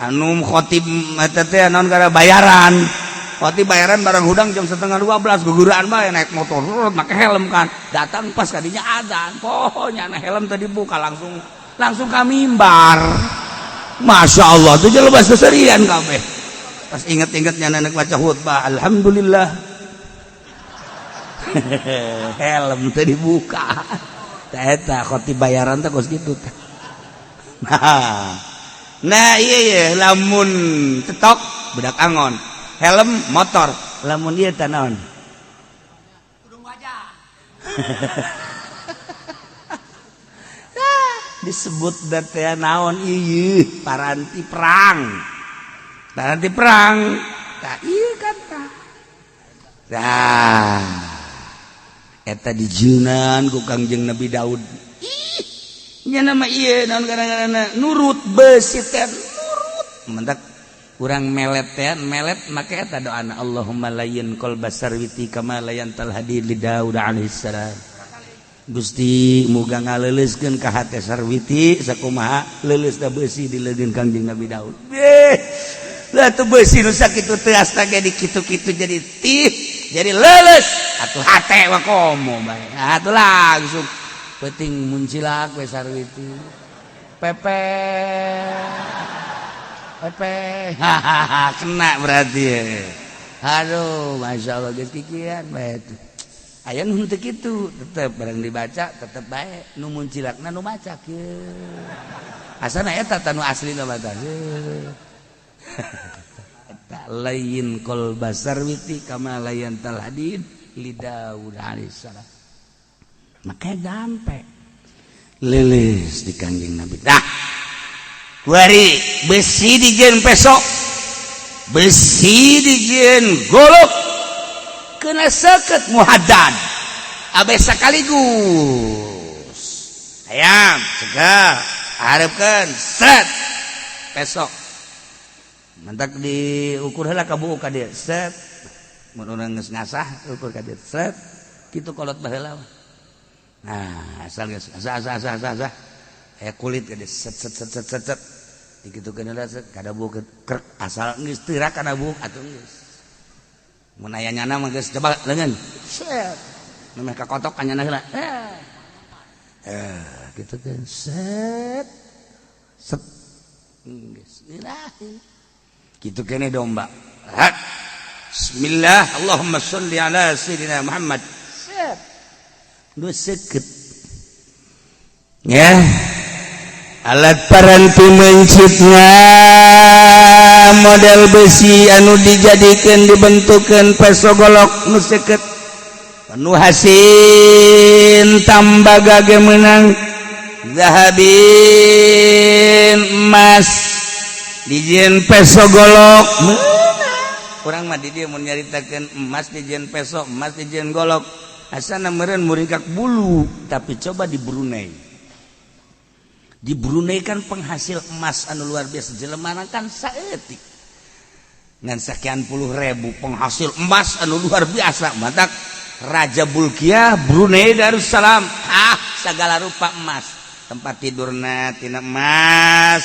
anu khotib eta teh naon kada bayaran. Khotib bayaran barang hudang jam 11:30 guguraan bae naik motor make helm kan. Datang pas kadinya adzan. Pokoknya na helm tadi buka langsung ka mimbar. Masya Allah tuh jelema seserian kabeh. Pas inget-ingetnya nenek baca khutbah, alhamdulillah. Helm teh dibuka. Eta khotib bayaran teh kos kitu teh. Nah, iya iya lamun tetok budak angon, helm motor, lamun ieu teh naon? Tudung wajah. Disebut teh naon ieu paranti perang. Paranti perang. Tah ieu kan tah. Tah. Eta dijeunan ku Kangjeng Nabi Daud. Ih, nya nama ieu naon kadang-kadang nurut besi teh nurut. Mentak urang melet teh melet make eta doana Allahumma layyin qalba sarwiti kama layyantal hadid li Daud alaihissalam. Gusti muga ngaleuleuskeun ka hate Sarwiti sakumaha leuleus da beusi di leungeun Kangjeng Nabi Daud. Beh, lah tuh beusi nu sakitu teuas ge di kitu-kitu jadi tih, jadi leuleus atuh hate mah komo bae. Atuh langsung penting muncilak we Sarwiti. Pepe Pepe hahaha kena berarti ya. Aduh, masya Allah geus kikian bae tuh. Aya nu henteu kitu, tetep barang dibaca tetep bae nu muncilakna nu maca kieu. Asana eta tah nu aslina mah tah. Eta lain qalba sarwiti kama layyantal hadid li Daud alaihissalam. Maka dampe leuleus di Kangjeng Nabi. Dah. Kuari besi dijieun pesok. Besi dijieun golok. Kena seket muhaddad abe sekaligus ayam segar harapkan set pesok mentak diukur heula ka buuk ka dieu set mun urang geus ngasah ukur ka dieu set kitu kolot baheula mah. Nah asal geus asah asah asah asah asah aya kulit ka dieu set set set set set set dikitukeun heula set kada buuk krek asal geus teurak kana buuk atuh geus. Mun aya nyana mah geus coba leungeun. Set. Memeh kakotok ka nyana heula. Eh, gitu kan. Set. Set. Geus. Kitu kene domba. Hat. Bismillah, Allahumma sholli ala sayyidina Muhammad. Set. Nu seukeut. Ya. Alat paranti mencitna model besi anu dijadikan dibentukkan peso golok nu seukeut nu hasin tambah ge menang zahabin emas dijieun peso golok meunang. Urang mah di dieu mun nyaritakeun emas dijieun peso, emas dijieun golok, asana meureun muringkak bulu, tapi coba di Brunei. Di Brunei kan penghasil emas anu luar biasa, jelemana kan saeutik ngan sekian puluh ribu penghasil emas anu luar biasa. Matak Raja Bulkiah Brunei Darussalam, ah segala rupa emas, tempat tidurna tina emas,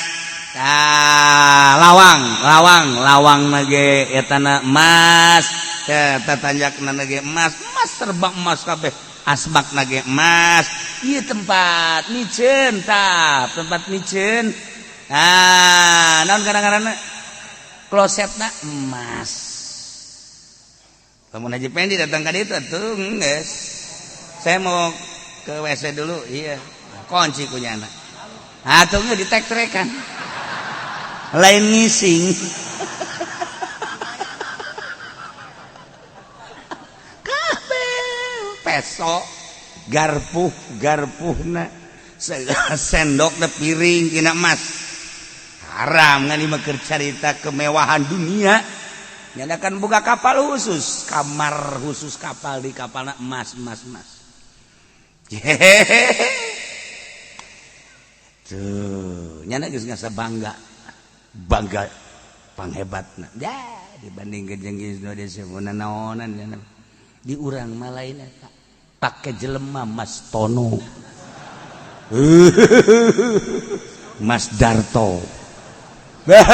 ah, lawang lawang lawang nage etana emas, tatanjakna nage emas, emas serba emas kabeh, asbak nage emas. Ieu tempat miceun tah, tempat miceun. Ah, naon kadang-kadang klosetna emas. Lamun Haji Pendi datang ka ditu atuh geus. Saya mau ke WC dulu, iya. Kunci ku nyana. Atuh geus ditek-trekan. Lain ngising. Kabeh peso, garpuh garpuhna, sendokna, piring tina emas. Haram ngan ieu mah keur carita kemewahan dunia. Nyana buka kapal khusus, kamar khusus kapal di kapalna emas emas emas. Hehehe. Tuh, nyana geus ngasa bangga. Bangga panghebatna. Ya, dibanding jeung Indonesia mun naonan nyana. Di urang mah lain eta. Pake jelema Mas Tono. Mas Darto. Bah,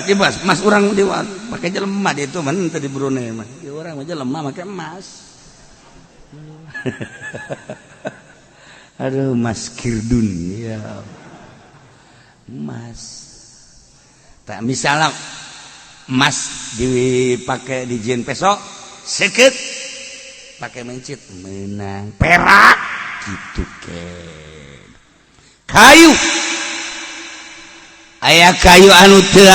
jadi mas, mas urang di pakai jelema di itu mah teu di Brunei mah. Di urang mah jelema make emas. Aduh, Mas Kirdun ya. Emas. Tak misalnya Emas dipakai dijieun peso seukeut pakai mencit menang. Perak gitu ke. Kayu aya kayu anu teas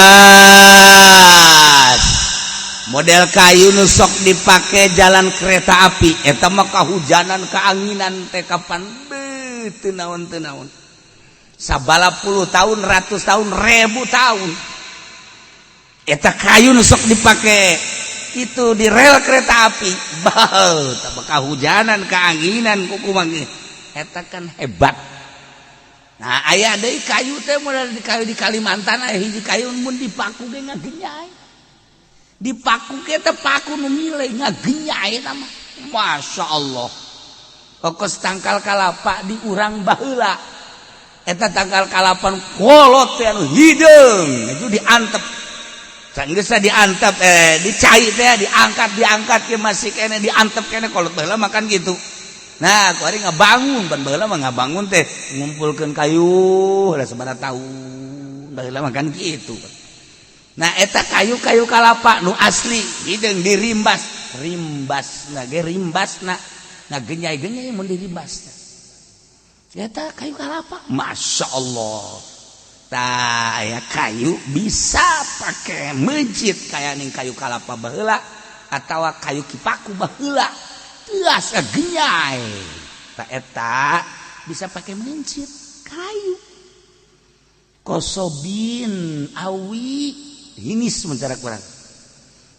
model kayu nu sok dipake jalan kereta api, eta mah kahujanan keanginan teh kapan beuh teu naon teu naon, sabala puluh tahun, ratus tahun, ribu tahun. Eta kayu nu sok dipake itu di rel kereta api, bau tak kahujanan keanginan kuku manggih eta kan hebat. Nah, aya deui kayu teh model di kayu di Kalimantan, aya hiji kayu mun dipaku ge ngagenyai. Dipaku ge teh paku nu milih ngagenyai eta mah. Masya Allah. Kokos tangkal kalapa di urang baheula. Eta tangkal kalapa kolot teh anu hideung, itu diantep. Geus diantep dicai teh diangkat diangkat ke masih kene diantep kene, kolot baheula makan gitu. Nah, kuari ngabangun, ban baheula mah ngabangun teh ngumpulkeun kayu lah sabaraha tahun baheula makan gitu. Nah, eta kayu-kayu kalapa nu asli hideung dirimbas, rimbas na ge rimbasna. Nah, genyai-genyai mun dirimbas. Eta kayu kalapa, Masya Allah. Tah aya kayu bisa pakai mencit kayak ning kayu kalapa baheula atawa kayu kipaku baheula. Teas genyai. Tah eta bisa pakai mencit kayu. Kosobin awi hinis mencara kurang.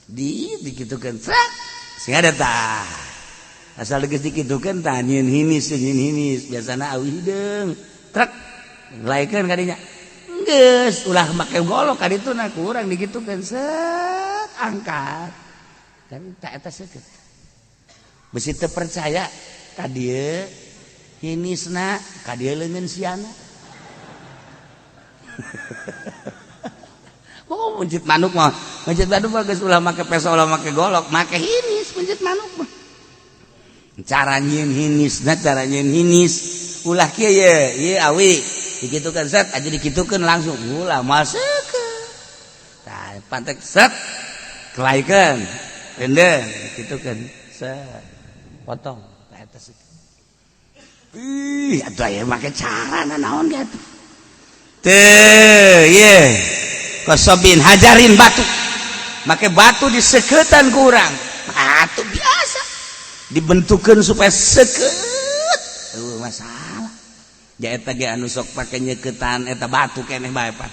Di dikitukeun trak sing ada tah. Asal geus dikitukeun tah nyieun hinis nyieun hinis biasana awi hideung. Trek ngelaikeun kadinya. Geus ulah make golok kaditu na kurang dikitukeun set angkat. Kan tak eta seukeut. Besi teu percaya ka dieu hinisna ka dieu leungeun siana. Oh, mencit manuk mah, mencit manuk mah geus ulah make peso, ulah make golok, make hinis mencit manuk mah. Cara nyieun hinisna, cara nyieun hinis ulah kieu ye, ieu awi dikitukeun set aja dikitukeun langsung ulah maseukeun. Tah pantek set kelaikeun rende dikitukeun set potong tah eta seukeut. Ih, atuh aya make cara naon ge atuh. Teu ye kosobin hajarin batu. Make batu diseketan ku urang. Batu biasa dibentukeun supaya seukeut. Eueuh masalah. Ja eta ge anu sok pake nyeketan eta batu keneh bae pan.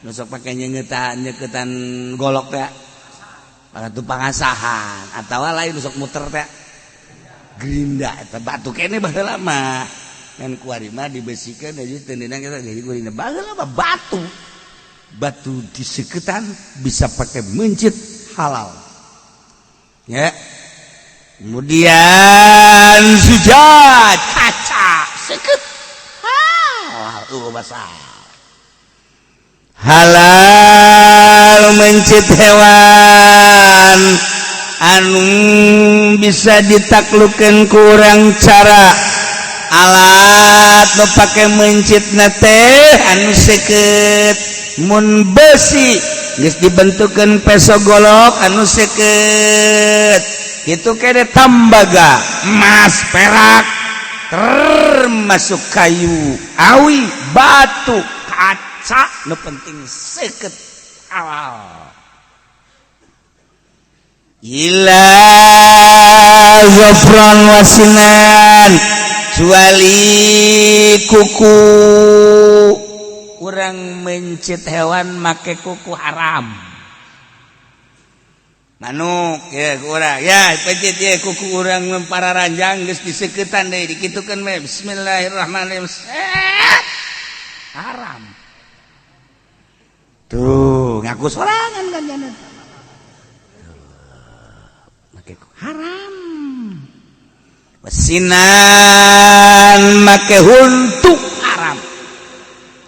Nu sok pake nyeketan nyeketan golok teh. Batu pangasahan atawa lain nu sok muter teh. Gerinda eta batu keneh baheula mah. Ngan kuari mah dibesikeun aja teu ndeunang eta jadi gerinda. Baheula mah batu. Batu diseketan bisa pakai mencit halal. Ya. Kemudian sujad kaca seket halal masalah. Halal mencit hewan anu bisa ditaklukan kurang cara alat nu pake mencitna teh anu seukeut. Mun besi geus dibentukeun peso golok anu seukeut kitu kene, tembaga, emas, perak, termasuk kayu awi, batu, kaca, nu penting seukeut halal. Ila zafran wasinan, kecuali kuku. Kurang mencit hewan make kuku haram. Manuk ya kurang ya pencit ya kuku urang para ranjang geus diseketan deui dikitukeun we bismillahirrahmanirrahim. Set. Haram. Tuh ngaku sorangan kan jana. Make kuku haram. Wasinan make huntu haram.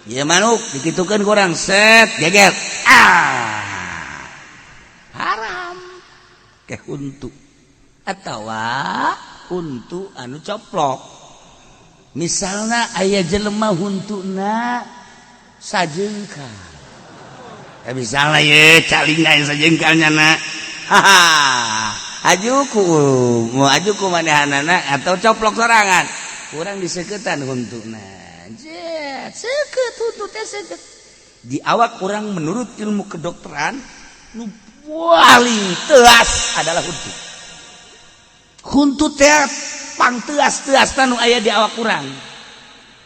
Ya manuk dikitukeun kurang set geger. Ah. Haram. Ke huntu. Atawa huntu anu coplok. Misalna aya jelema huntuna sajengkal. Ya misalnya ye caling aya sajengkalnya na. Haha. Aju ku mau aju ku manehanana atau coplok sorangan. Kurang diseketan huntuna. Jet, seket huntu teh seket. Di awak orang menurut ilmu kedokteran nu paling teas adalah huntu. Huntu teh pang teas-teas nu aya di awak urang.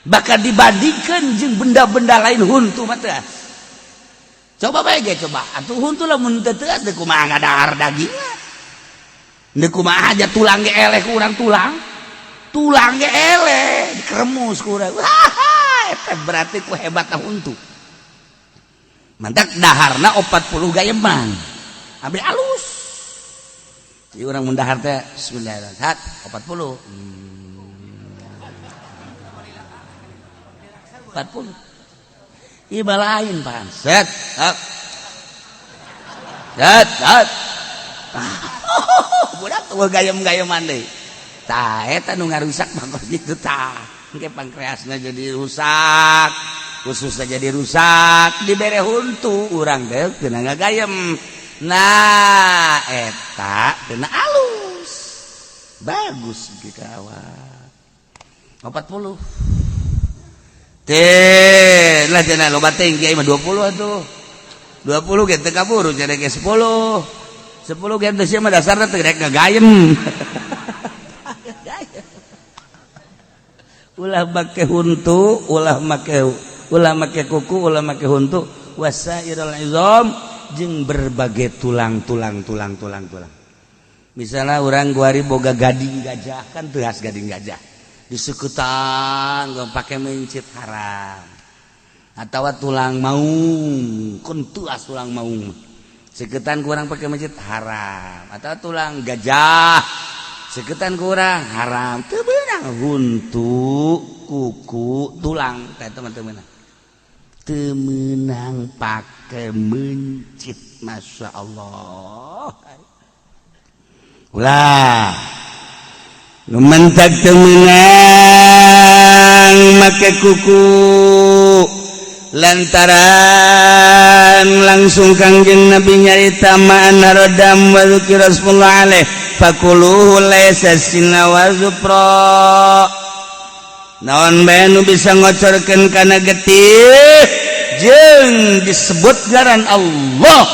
Bahkan dibandingkan jeung benda-benda lain huntu mah teas. Coba bae ge coba. Atuh huntu lamun teu teas teh kumaha ngadahar daging. Deui kumaha aja tulang ge eleh ku urang tulang. Tulang ge eleh dikeremus ku urang. Wah, eta berarti ku hebatna huntu. Mantak daharna 40 gayeman. Ambil alus. Jadi orang mun dahar teh bismillahirrahmanirrahim 40. 40. Ieu lain pan. Set. Set. Set. Set. Budak tuh gayem-gayeman deui. Tah eta nu ngarusak mah gitu tah. Engke pankreasna jadi rusak, khususnya jadi rusak, dibere huntu urang teh teu ngagayem. Nah, eta teu alus. Bagus ge ka awak. 40. Teh, lah cenah loba teh kiai mah 20 atuh. 20 ge teu kaburu cenah ge 10. 10 ge teu sia mah dasarna teu rek ngagayem. Ulah make huntu, ulah make kuku, ulah make huntu, wasairul izam jeung berbagai tulang-tulang tulang tulang tulang. Misalnya orang guari boga gading gajah kan teas gading gajah. Disekutan pakai mencit haram. Atau tulang maung, kun tuas tulang maung. Seketan kurang pakai mencit haram. Atau tulang gajah seketan kurang haram. Teu beunang huntu, kuku, tulang teh teman-teman. Teu meunang pake mencit, Masya Allah. Ulah nu mentak teu meunang make kuku lantaran langsung Kangjeng Nabi nyarita ma'ana rodam wa dzikra Rasulullah alaih fakuluhu laisa sinna wa zupra. Naon bae nu bisa ngocorkeun kana getih jeung disebut ngaran Allah,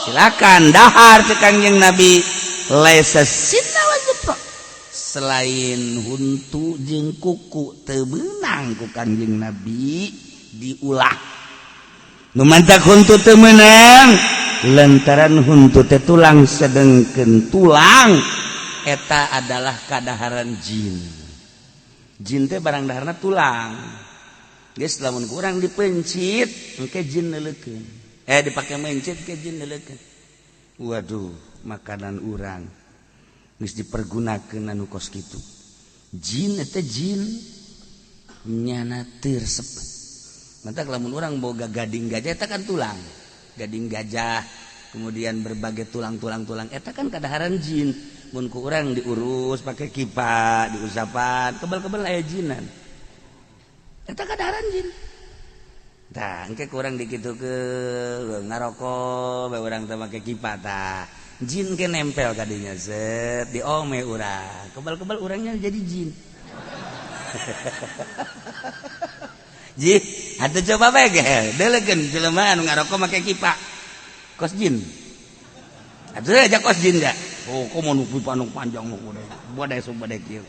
silakan dahar cek Kangjeng Nabi laisa sinna wa zupra, selain huntu jeung kuku teu meunang ku Kangjeng Nabi diulah. Nu mantak huntu teu meunang lantaran huntu teh tulang, sedengkeun tulang eta adalah kadaharan jin. Jin teh barang daharna tulang. Geus lamun kurang dipencit engke jin neuleukeun. Dipake mencit ke jin neuleukeun. Waduh, makanan urang geus dipergunakeun anu kos kitu. Jin eta jin nyana teu resep. Mantak lamun urang boga gading gajah eta kan tulang. Gading gajah, kemudian berbagai tulang-tulang tulang eta kan kadaharan jin. Mun ku urang diurus pakai kipa, diusapan, kebal-kebal aya jinan. Eta kadaharan jin. Tah, engke kurang dikitukeun ngarokok bae urang teh make kipa tah. Jin ke nempel kadinya set diome urang. Kebal-kebal urangnya jadi jin. Ji, atuh coba bae ge, deulekeun jelema anu ngarokok make kipa. Kos jin. Atuh aja kos jin da. Oh, komo nu pipa nu panjang nu kudu. Badai subadai kieu.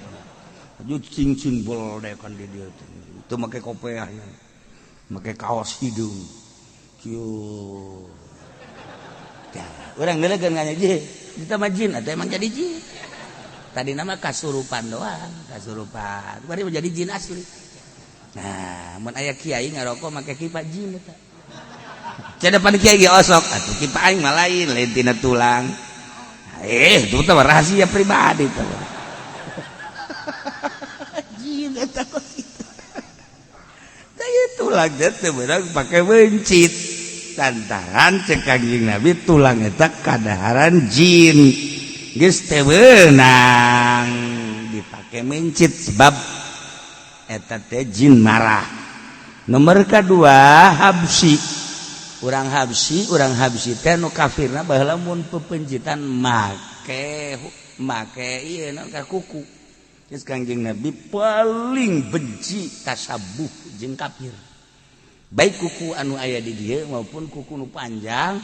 Aju cing-cing bol kan di dieu teh. Teu make kopeahnya. Make kaos hidung. Kieu. Tah, urang deulekeun nganya ji. Kita mah jin atuh emang jadi jin. Tadi nama kasurupan doang, kasurupan. Bari jadi jin asli. Nah, mun aya kiai ngarokok make kipa jin eta. Depan kiai ge osok atuh kipa aing mah lain, lain tina tulang. Itu teh rahasia pribadi teh. Jin eta kos kitu. Tah tulang teh beunang pake mencit. Lantaran cek Kangjeng Nabi tulang eta kadaharan jin. Geus teu beunang dipake mencit sebab eta teh jin marah. Nomor kedua Habsi. Urang Habsyi, urang Habsyi teh nu kafirna baheula mun pepencitan make make ieu naon ka kuku. Geus Kangjeng Nabi paling benci tasabuh jeung kafir. Baik kuku anu aya di dieu maupun kuku nu panjang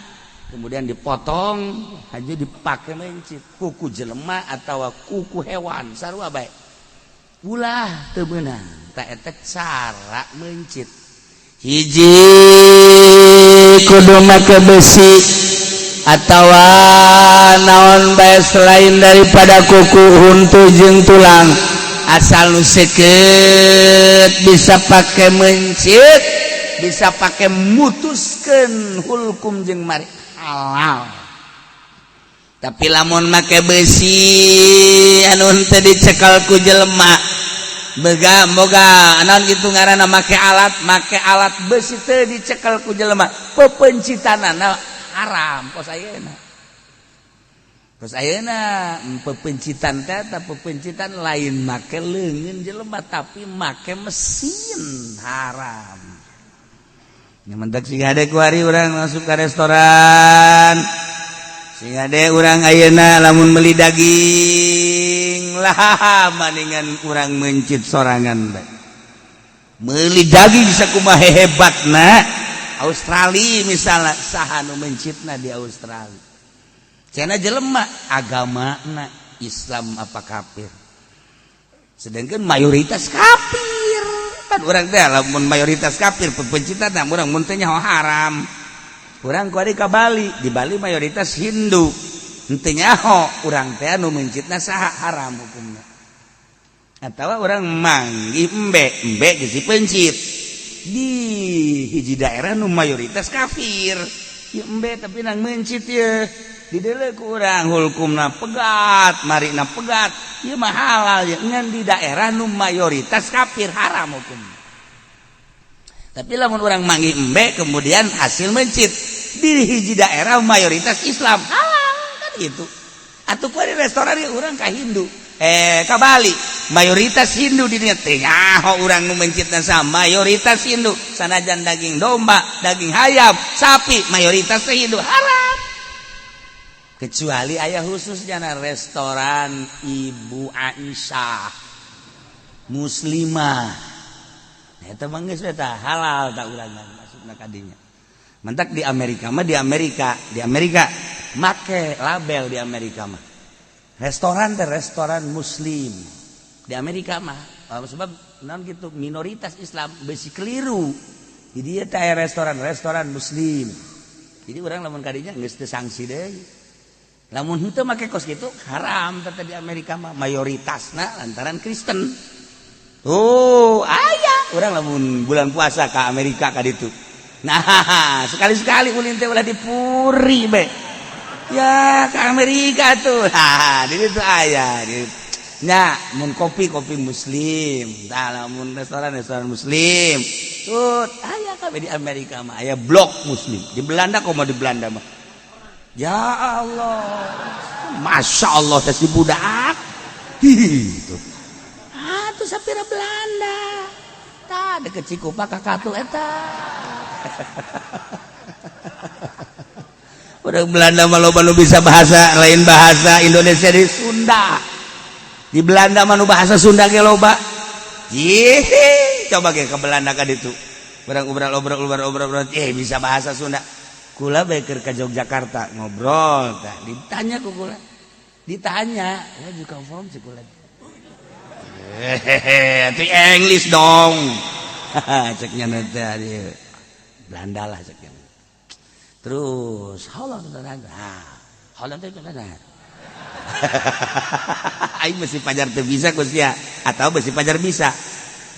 kemudian dipotong aja dipakai mencit, kuku jelema atau kuku hewan sarua bae. Ulah teu meunang, ta eta cara mencit. Hiji kudu make besi atawa naon bae selain daripada kuku huntu jeung tulang, asal nu seukeut bisa pake mencit, bisa pake mutuskeun hulkum jeung mari halal. Tapi lamun make besi anu henteu dicekal ku jelema, boga boga naon gitu ngaranna, make alat besi teu dicekal ku jelema, pepencitanana haram. Kos ayeuna, kos ayeuna pepencitan teh eta pepencitan lain make leungeun jelema tapi make mesin, haram. Mentak sing hade kuari urang masuk ke restoran, sing hade urang ayeuna lamun meuli daging lah maningan urang mencit sorangan bae. Meuli daging sakumaha hebatna Australia misalnya, saha nu mencitna di Australia? Cenah jelema, agamana Islam apa kafir? Sedangkan mayoritas kafir kan. Urang teh lamun mayoritas kafir pepencitan urang mun teh nyaho haram. Urang kuari ka Bali, di Bali mayoritas Hindu, henteu nyaho urang teh anu mencitna saha, haram hukumna. Atau urang manggih embe, embe geus dipencit di hiji daerah nu mayoritas kafir ya, embe tapi nang mencit ya di dieu ku urang hukumna pegat, marina pegat, ieu mah halal ya. Ngan di daerah nu mayoritas kafir haram hukum. Tapi lamun urang manggih embe kemudian hasil mencit di hiji daerah mayoritas Islam, halal kan gitu. Atau ku di restoran ya, urang ka Hindu, ka Bali mayoritas Hindu di dinya, teh nyaho urang nu mencitna sama mayoritas Hindu, sanajan daging domba, daging hayam, sapi mayoritas teh Hindu, haram. Kecuali aya khususnya restoran Ibu Aisyah muslimah, eta mah geus eta halal. Tak urang maksudna kadinya. Mentak di Amerika mah, di Amerika make label, di Amerika mah restoran teh restoran muslim di Amerika mah, sebab non gitu minoritas Islam besi keliru, jadi teh restoran restoran muslim. Jadi urang lamun kadinya geus teu sanksi deui. Lamun henteu make kos gitu haram teteh. Di Amerika mah mayoritasna lantaran Kristen tuh aya. Urang lamun bulan puasa ke Amerika ka ditu, nah sekali-sekali ulin teh ulah dipuri be ya ke Amerika tuh. Nah, di ditu aya di nya mun kopi, kopi muslim. Tah, lamun restoran, restoran muslim tuh aya kabeh. Di Amerika mah aya blok muslim. Di Belanda, komo di Belanda mah ya Allah, Masya Allah teh si budak itu ah tuh sapira Belanda tah deket Cikupa kakatu eta. Orang Belanda mah loba nu bisa bahasa lain bahasa Indonesia di Sunda. Di Belanda mah nu bahasa Sunda ge loba. Ih, coba ge ke Belanda ka ditu. Urang obrol obrol obrol obrol, bisa bahasa Sunda. Kula bae keur ka Yogyakarta ngobrol tah ditanya ku kula. Ditanya, "Where you come from?" Cek kula. Hehehe, itu English dong. Ceknya nanti Belanda lah ceknya. Terus, how long? Ah, how long? Aing mesti pajar teu bisa ku sia atau besi pajar bisa.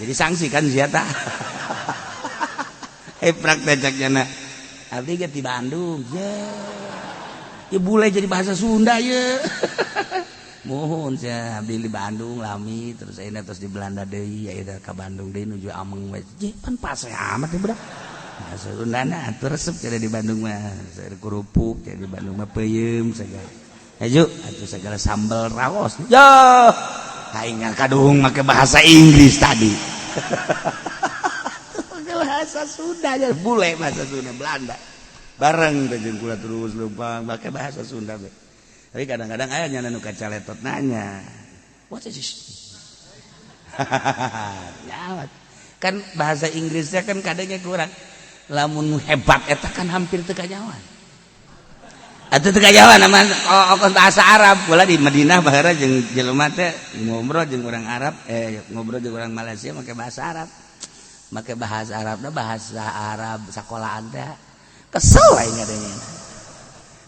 Jadi sanksi kan sia tah. Eh, praktek ceknya. Abdi ge di Bandung. Ye. Ya bule jadi bahasa Sunda ye. Mohon sia abdi di Bandung lami, terus ayeuna terus di Belanda deui, ayeuna ka Bandung deui nuju ameng we. Je pan pase amat ya budak. Bahasa Sundana atuh resep cenah di Bandung mah. Sayur kerupuk cenah di Bandung mah, peuyeum segala. Hayu atuh segala sambal raos. Yo, aing kadung make bahasa Inggris tadi. Pakai bahasa Sunda ya bule bahasa Sunda Belanda. Bareng teh jeung kula terus leumpang make bahasa Sunda be. Tapi kadang-kadang aya nya nu kacaletot nanya. What is this? Nyawa. Kan bahasa Inggrisnya kan kadangnya kurang. Lamun hebat eta kan hampir teu kanyawan. Atuh teu kanyawan nama oh, bahasa Arab. Kula di Madinah baheula jeung jelema teh ngobrol jeung urang Arab, ngobrol jeung urang Malaysia make bahasa Arab. Make bahasa Arab da bahasa Arab sakolahan teh. Kesel aing ngadengena.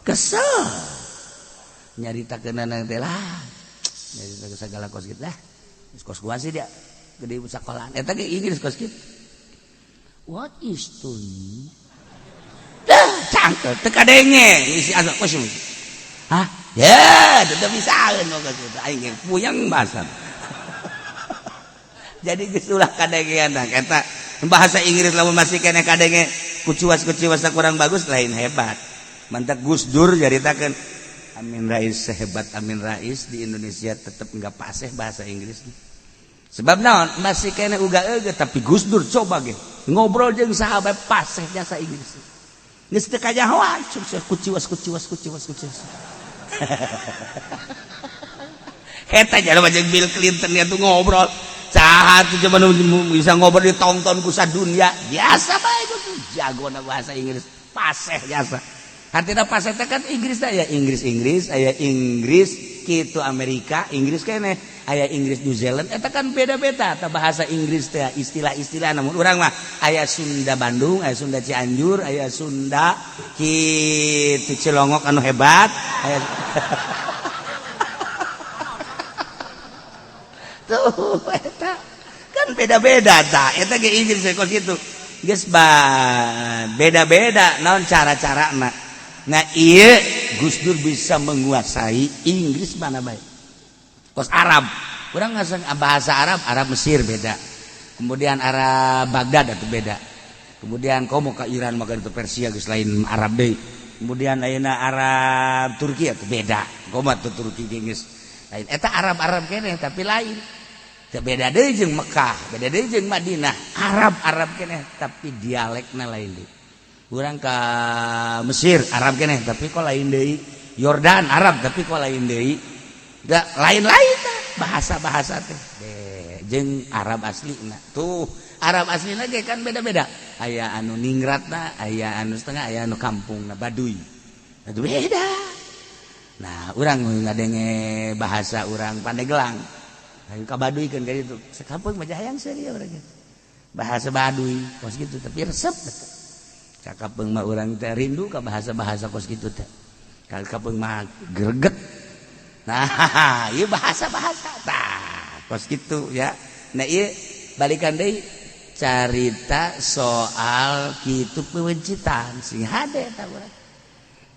Kesel. Nyaritakeunana teh lah. Nyaritakeun sagala kos kitu lah. Kos gua sih dia gede sekolahan eta ge Inggris kos kitu. What is to dah cangkel teu kadenge isi asa kos. Hah? Ya, teu bisaeun kos kitu aing ge puyeng bahasa. Jadi geus ulah kadengean eta bahasa Inggris lamun masih keneh kadenge kucuas-kucuas kurang bagus lain hebat. Mantak Gus Dur nyaritakeun Amin Rais sehebat Amin Rais di Indonesia tetep enggak paseh bahasa Inggris. Sebab naon masih kena uga euge tapi Gus Dur coba ge ngobrol jeung sahabat paseh jasa Inggris. Geus teu kajahoan kuciwas kuciwas kuciwas kuciwas. Eta jalma jeung Bill Clinton nya tuh ngobrol. Saha tuh coba bisa ngobrol ditonton ku sadunya. Biasa bae Gus Dur jagona bahasa Inggris paseh jasa. Artinya paseh teh kan Inggris teh aya Inggris Inggris, aya Inggris kitu Amerika, Inggris keneh. Aya Inggris New Zealand eta kan beda-beda ta bahasa Inggris teh istilah-istilah namun urang mah aya Sunda Bandung, aya Sunda Cianjur, aya Sunda kitu Cilongok anu hebat, aya tuh eta kan beda-beda ta eta ge Inggris kos kitu geus beda-beda naon cara-carana. Nah ieu Gus Dur bisa menguasai Inggris mana bae. Kos Arab, kurang ngasang bahasa Arab, Arab Mesir beda. Kemudian Arab Baghdad itu beda. Kemudian komo ke Iran maka itu Persia geus lain Arab deui. Kemudian ayeuna Arab Turki itu beda. Komo tuh Turki geus lain. Eta Arab-Arab keneh tapi lain. Teu beda deui jeung Mekah, beda deui jeung Madinah. Arab-Arab keneh tapi dialekna lain deui. Urang ka Mesir Arab keneh tapi kok lain deui. Yordan Arab tapi kok lain deui. Lain-lain bahasa-bahasa teh jeung Arab asli nah tuh Arab asli lagi kan beda-beda aya anu ningratna aya anu setengah aya anu kampung na Baduy itu beda. Nah urang ngadenge bahasa urang Pandeglang ka Baduy kan kayak itu sekampung mah hayang seuri urang bahasa Baduy kos gitu tapi resep cakapeung mah urang teh rindu ka bahasa-bahasa kos kitu teh kapeung mah greget. Nah, ieu bahasa-bahasa tah kos kitu ya. Nah, ieu balikan deui carita soal kitu pepencitan sing hade tah urang.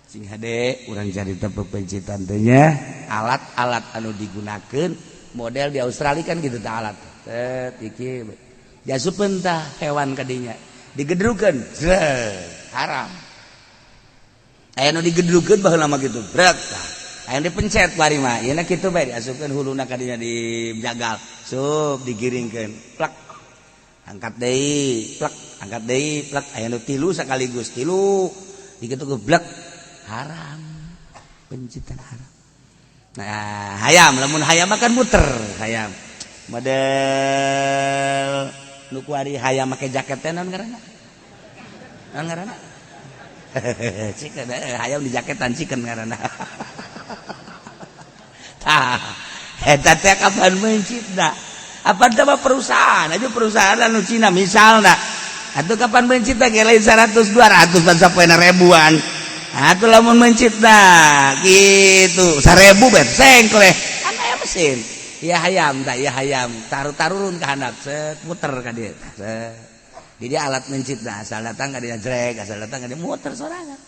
Sing hade urang carita pepencitan teh nya alat-alat anu digunakeun model di Australia kan gitu tah alat. Set iki diasupeun tah hewan kadinya digedrukeun haram. Aya nu digedrukeun baheula mah kitu brek tah. Aya dipencet bari mah ieu na kitu bae diasupkeun huluna kadinya dijagal sup digiringkeun plek angkat deui plek angkat deui plek aya nu tilu sekaligus tilu dikitu geblek haram pencitan haram. Nah hayam lamun hayam mah kan muter hayam model nu kuari hayam make jaket teh naon ngaranna naon ngaranna chicken hayam di jaketan chicken ngaranna. Tah eta teh kapan mencitna apa teh perusahaan aja perusahaan anu Cina misalna atuh kapan mencitna ge lain 100 200 pan sapoena ribuan atuh lamun mencitna gitu 1000 bet sengkleh kan aya mesin ya hayam tah ya hayam taruh-tarurun ka handap set muter ka dieu set jadi alat mencitna asal datang ka dieu jrek asal datang ka dieu muter sorangan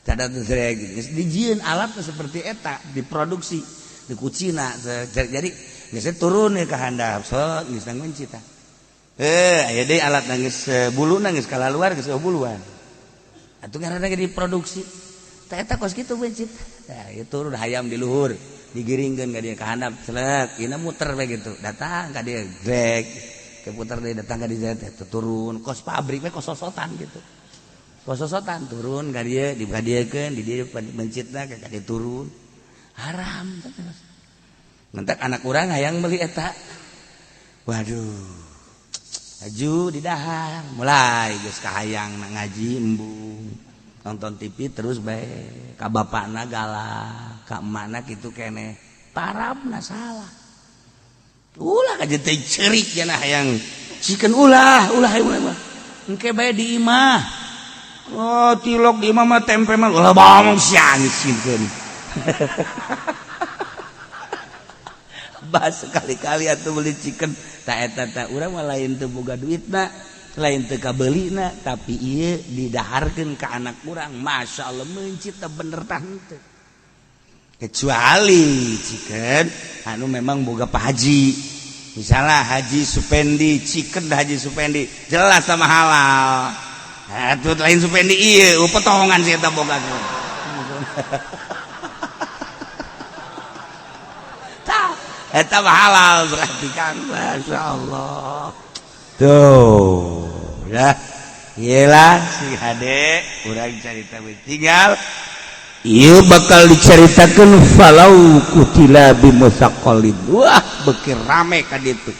cada jrek dijieun alat seperti eta diproduksi di Cina jadi geus turun ke handap so geus ngunci tah aya deui alat nangis bulu nangis kalaluar geus buluan atuh ngaranna ge diproduksi tah eta kos kitu mencit tah ieu turun hayam di luhur digiringkeun ka dieu ka handap selek ieu muter we gitu datang ka dieu grek ke puter deui datang ka dieu teh turun kos pabrik we kos sosotan gitu. Pososotan turun ka dieu, dikadiekeun di dieu mencitna ka dieu turun. Haram terus. Mentak anak urang hayang meuli eta. Waduh. Aju di dahar, mulai geus kahayang ngaji embung. Nonton TV terus bae, ka bapakna galak, ka emakna kitu keneh. Tarabna salah. Ulah kajeun teh ceurik cenah hayang chicken ulah, ulah ulah mah. Engke bae di imah. Oh, tilok di imah mah tempe mah ulah bangong sia sieun. Bahas sekali-kali atuh beli chicken. Tak eta tak urang mah lain teu boga duitna, lain teu kabelina, tapi ieu didaharkeun ka anak urang. Masya Allah mencit teh bener tah henteu. Kecuali chicken anu memang boga Pak Haji. Misalnya Haji Supendi, chicken Haji Supendi jelas sama halal. Atuh lain Supendi ieu potongan si eta boga. Eta halal berarti kan, Masya Allah. Tuh ya, iyalah si hade urang carita tinggal ieu bakal diceritakeun falau kutila bimusaqalin. Wah, beuki rame ka ditu.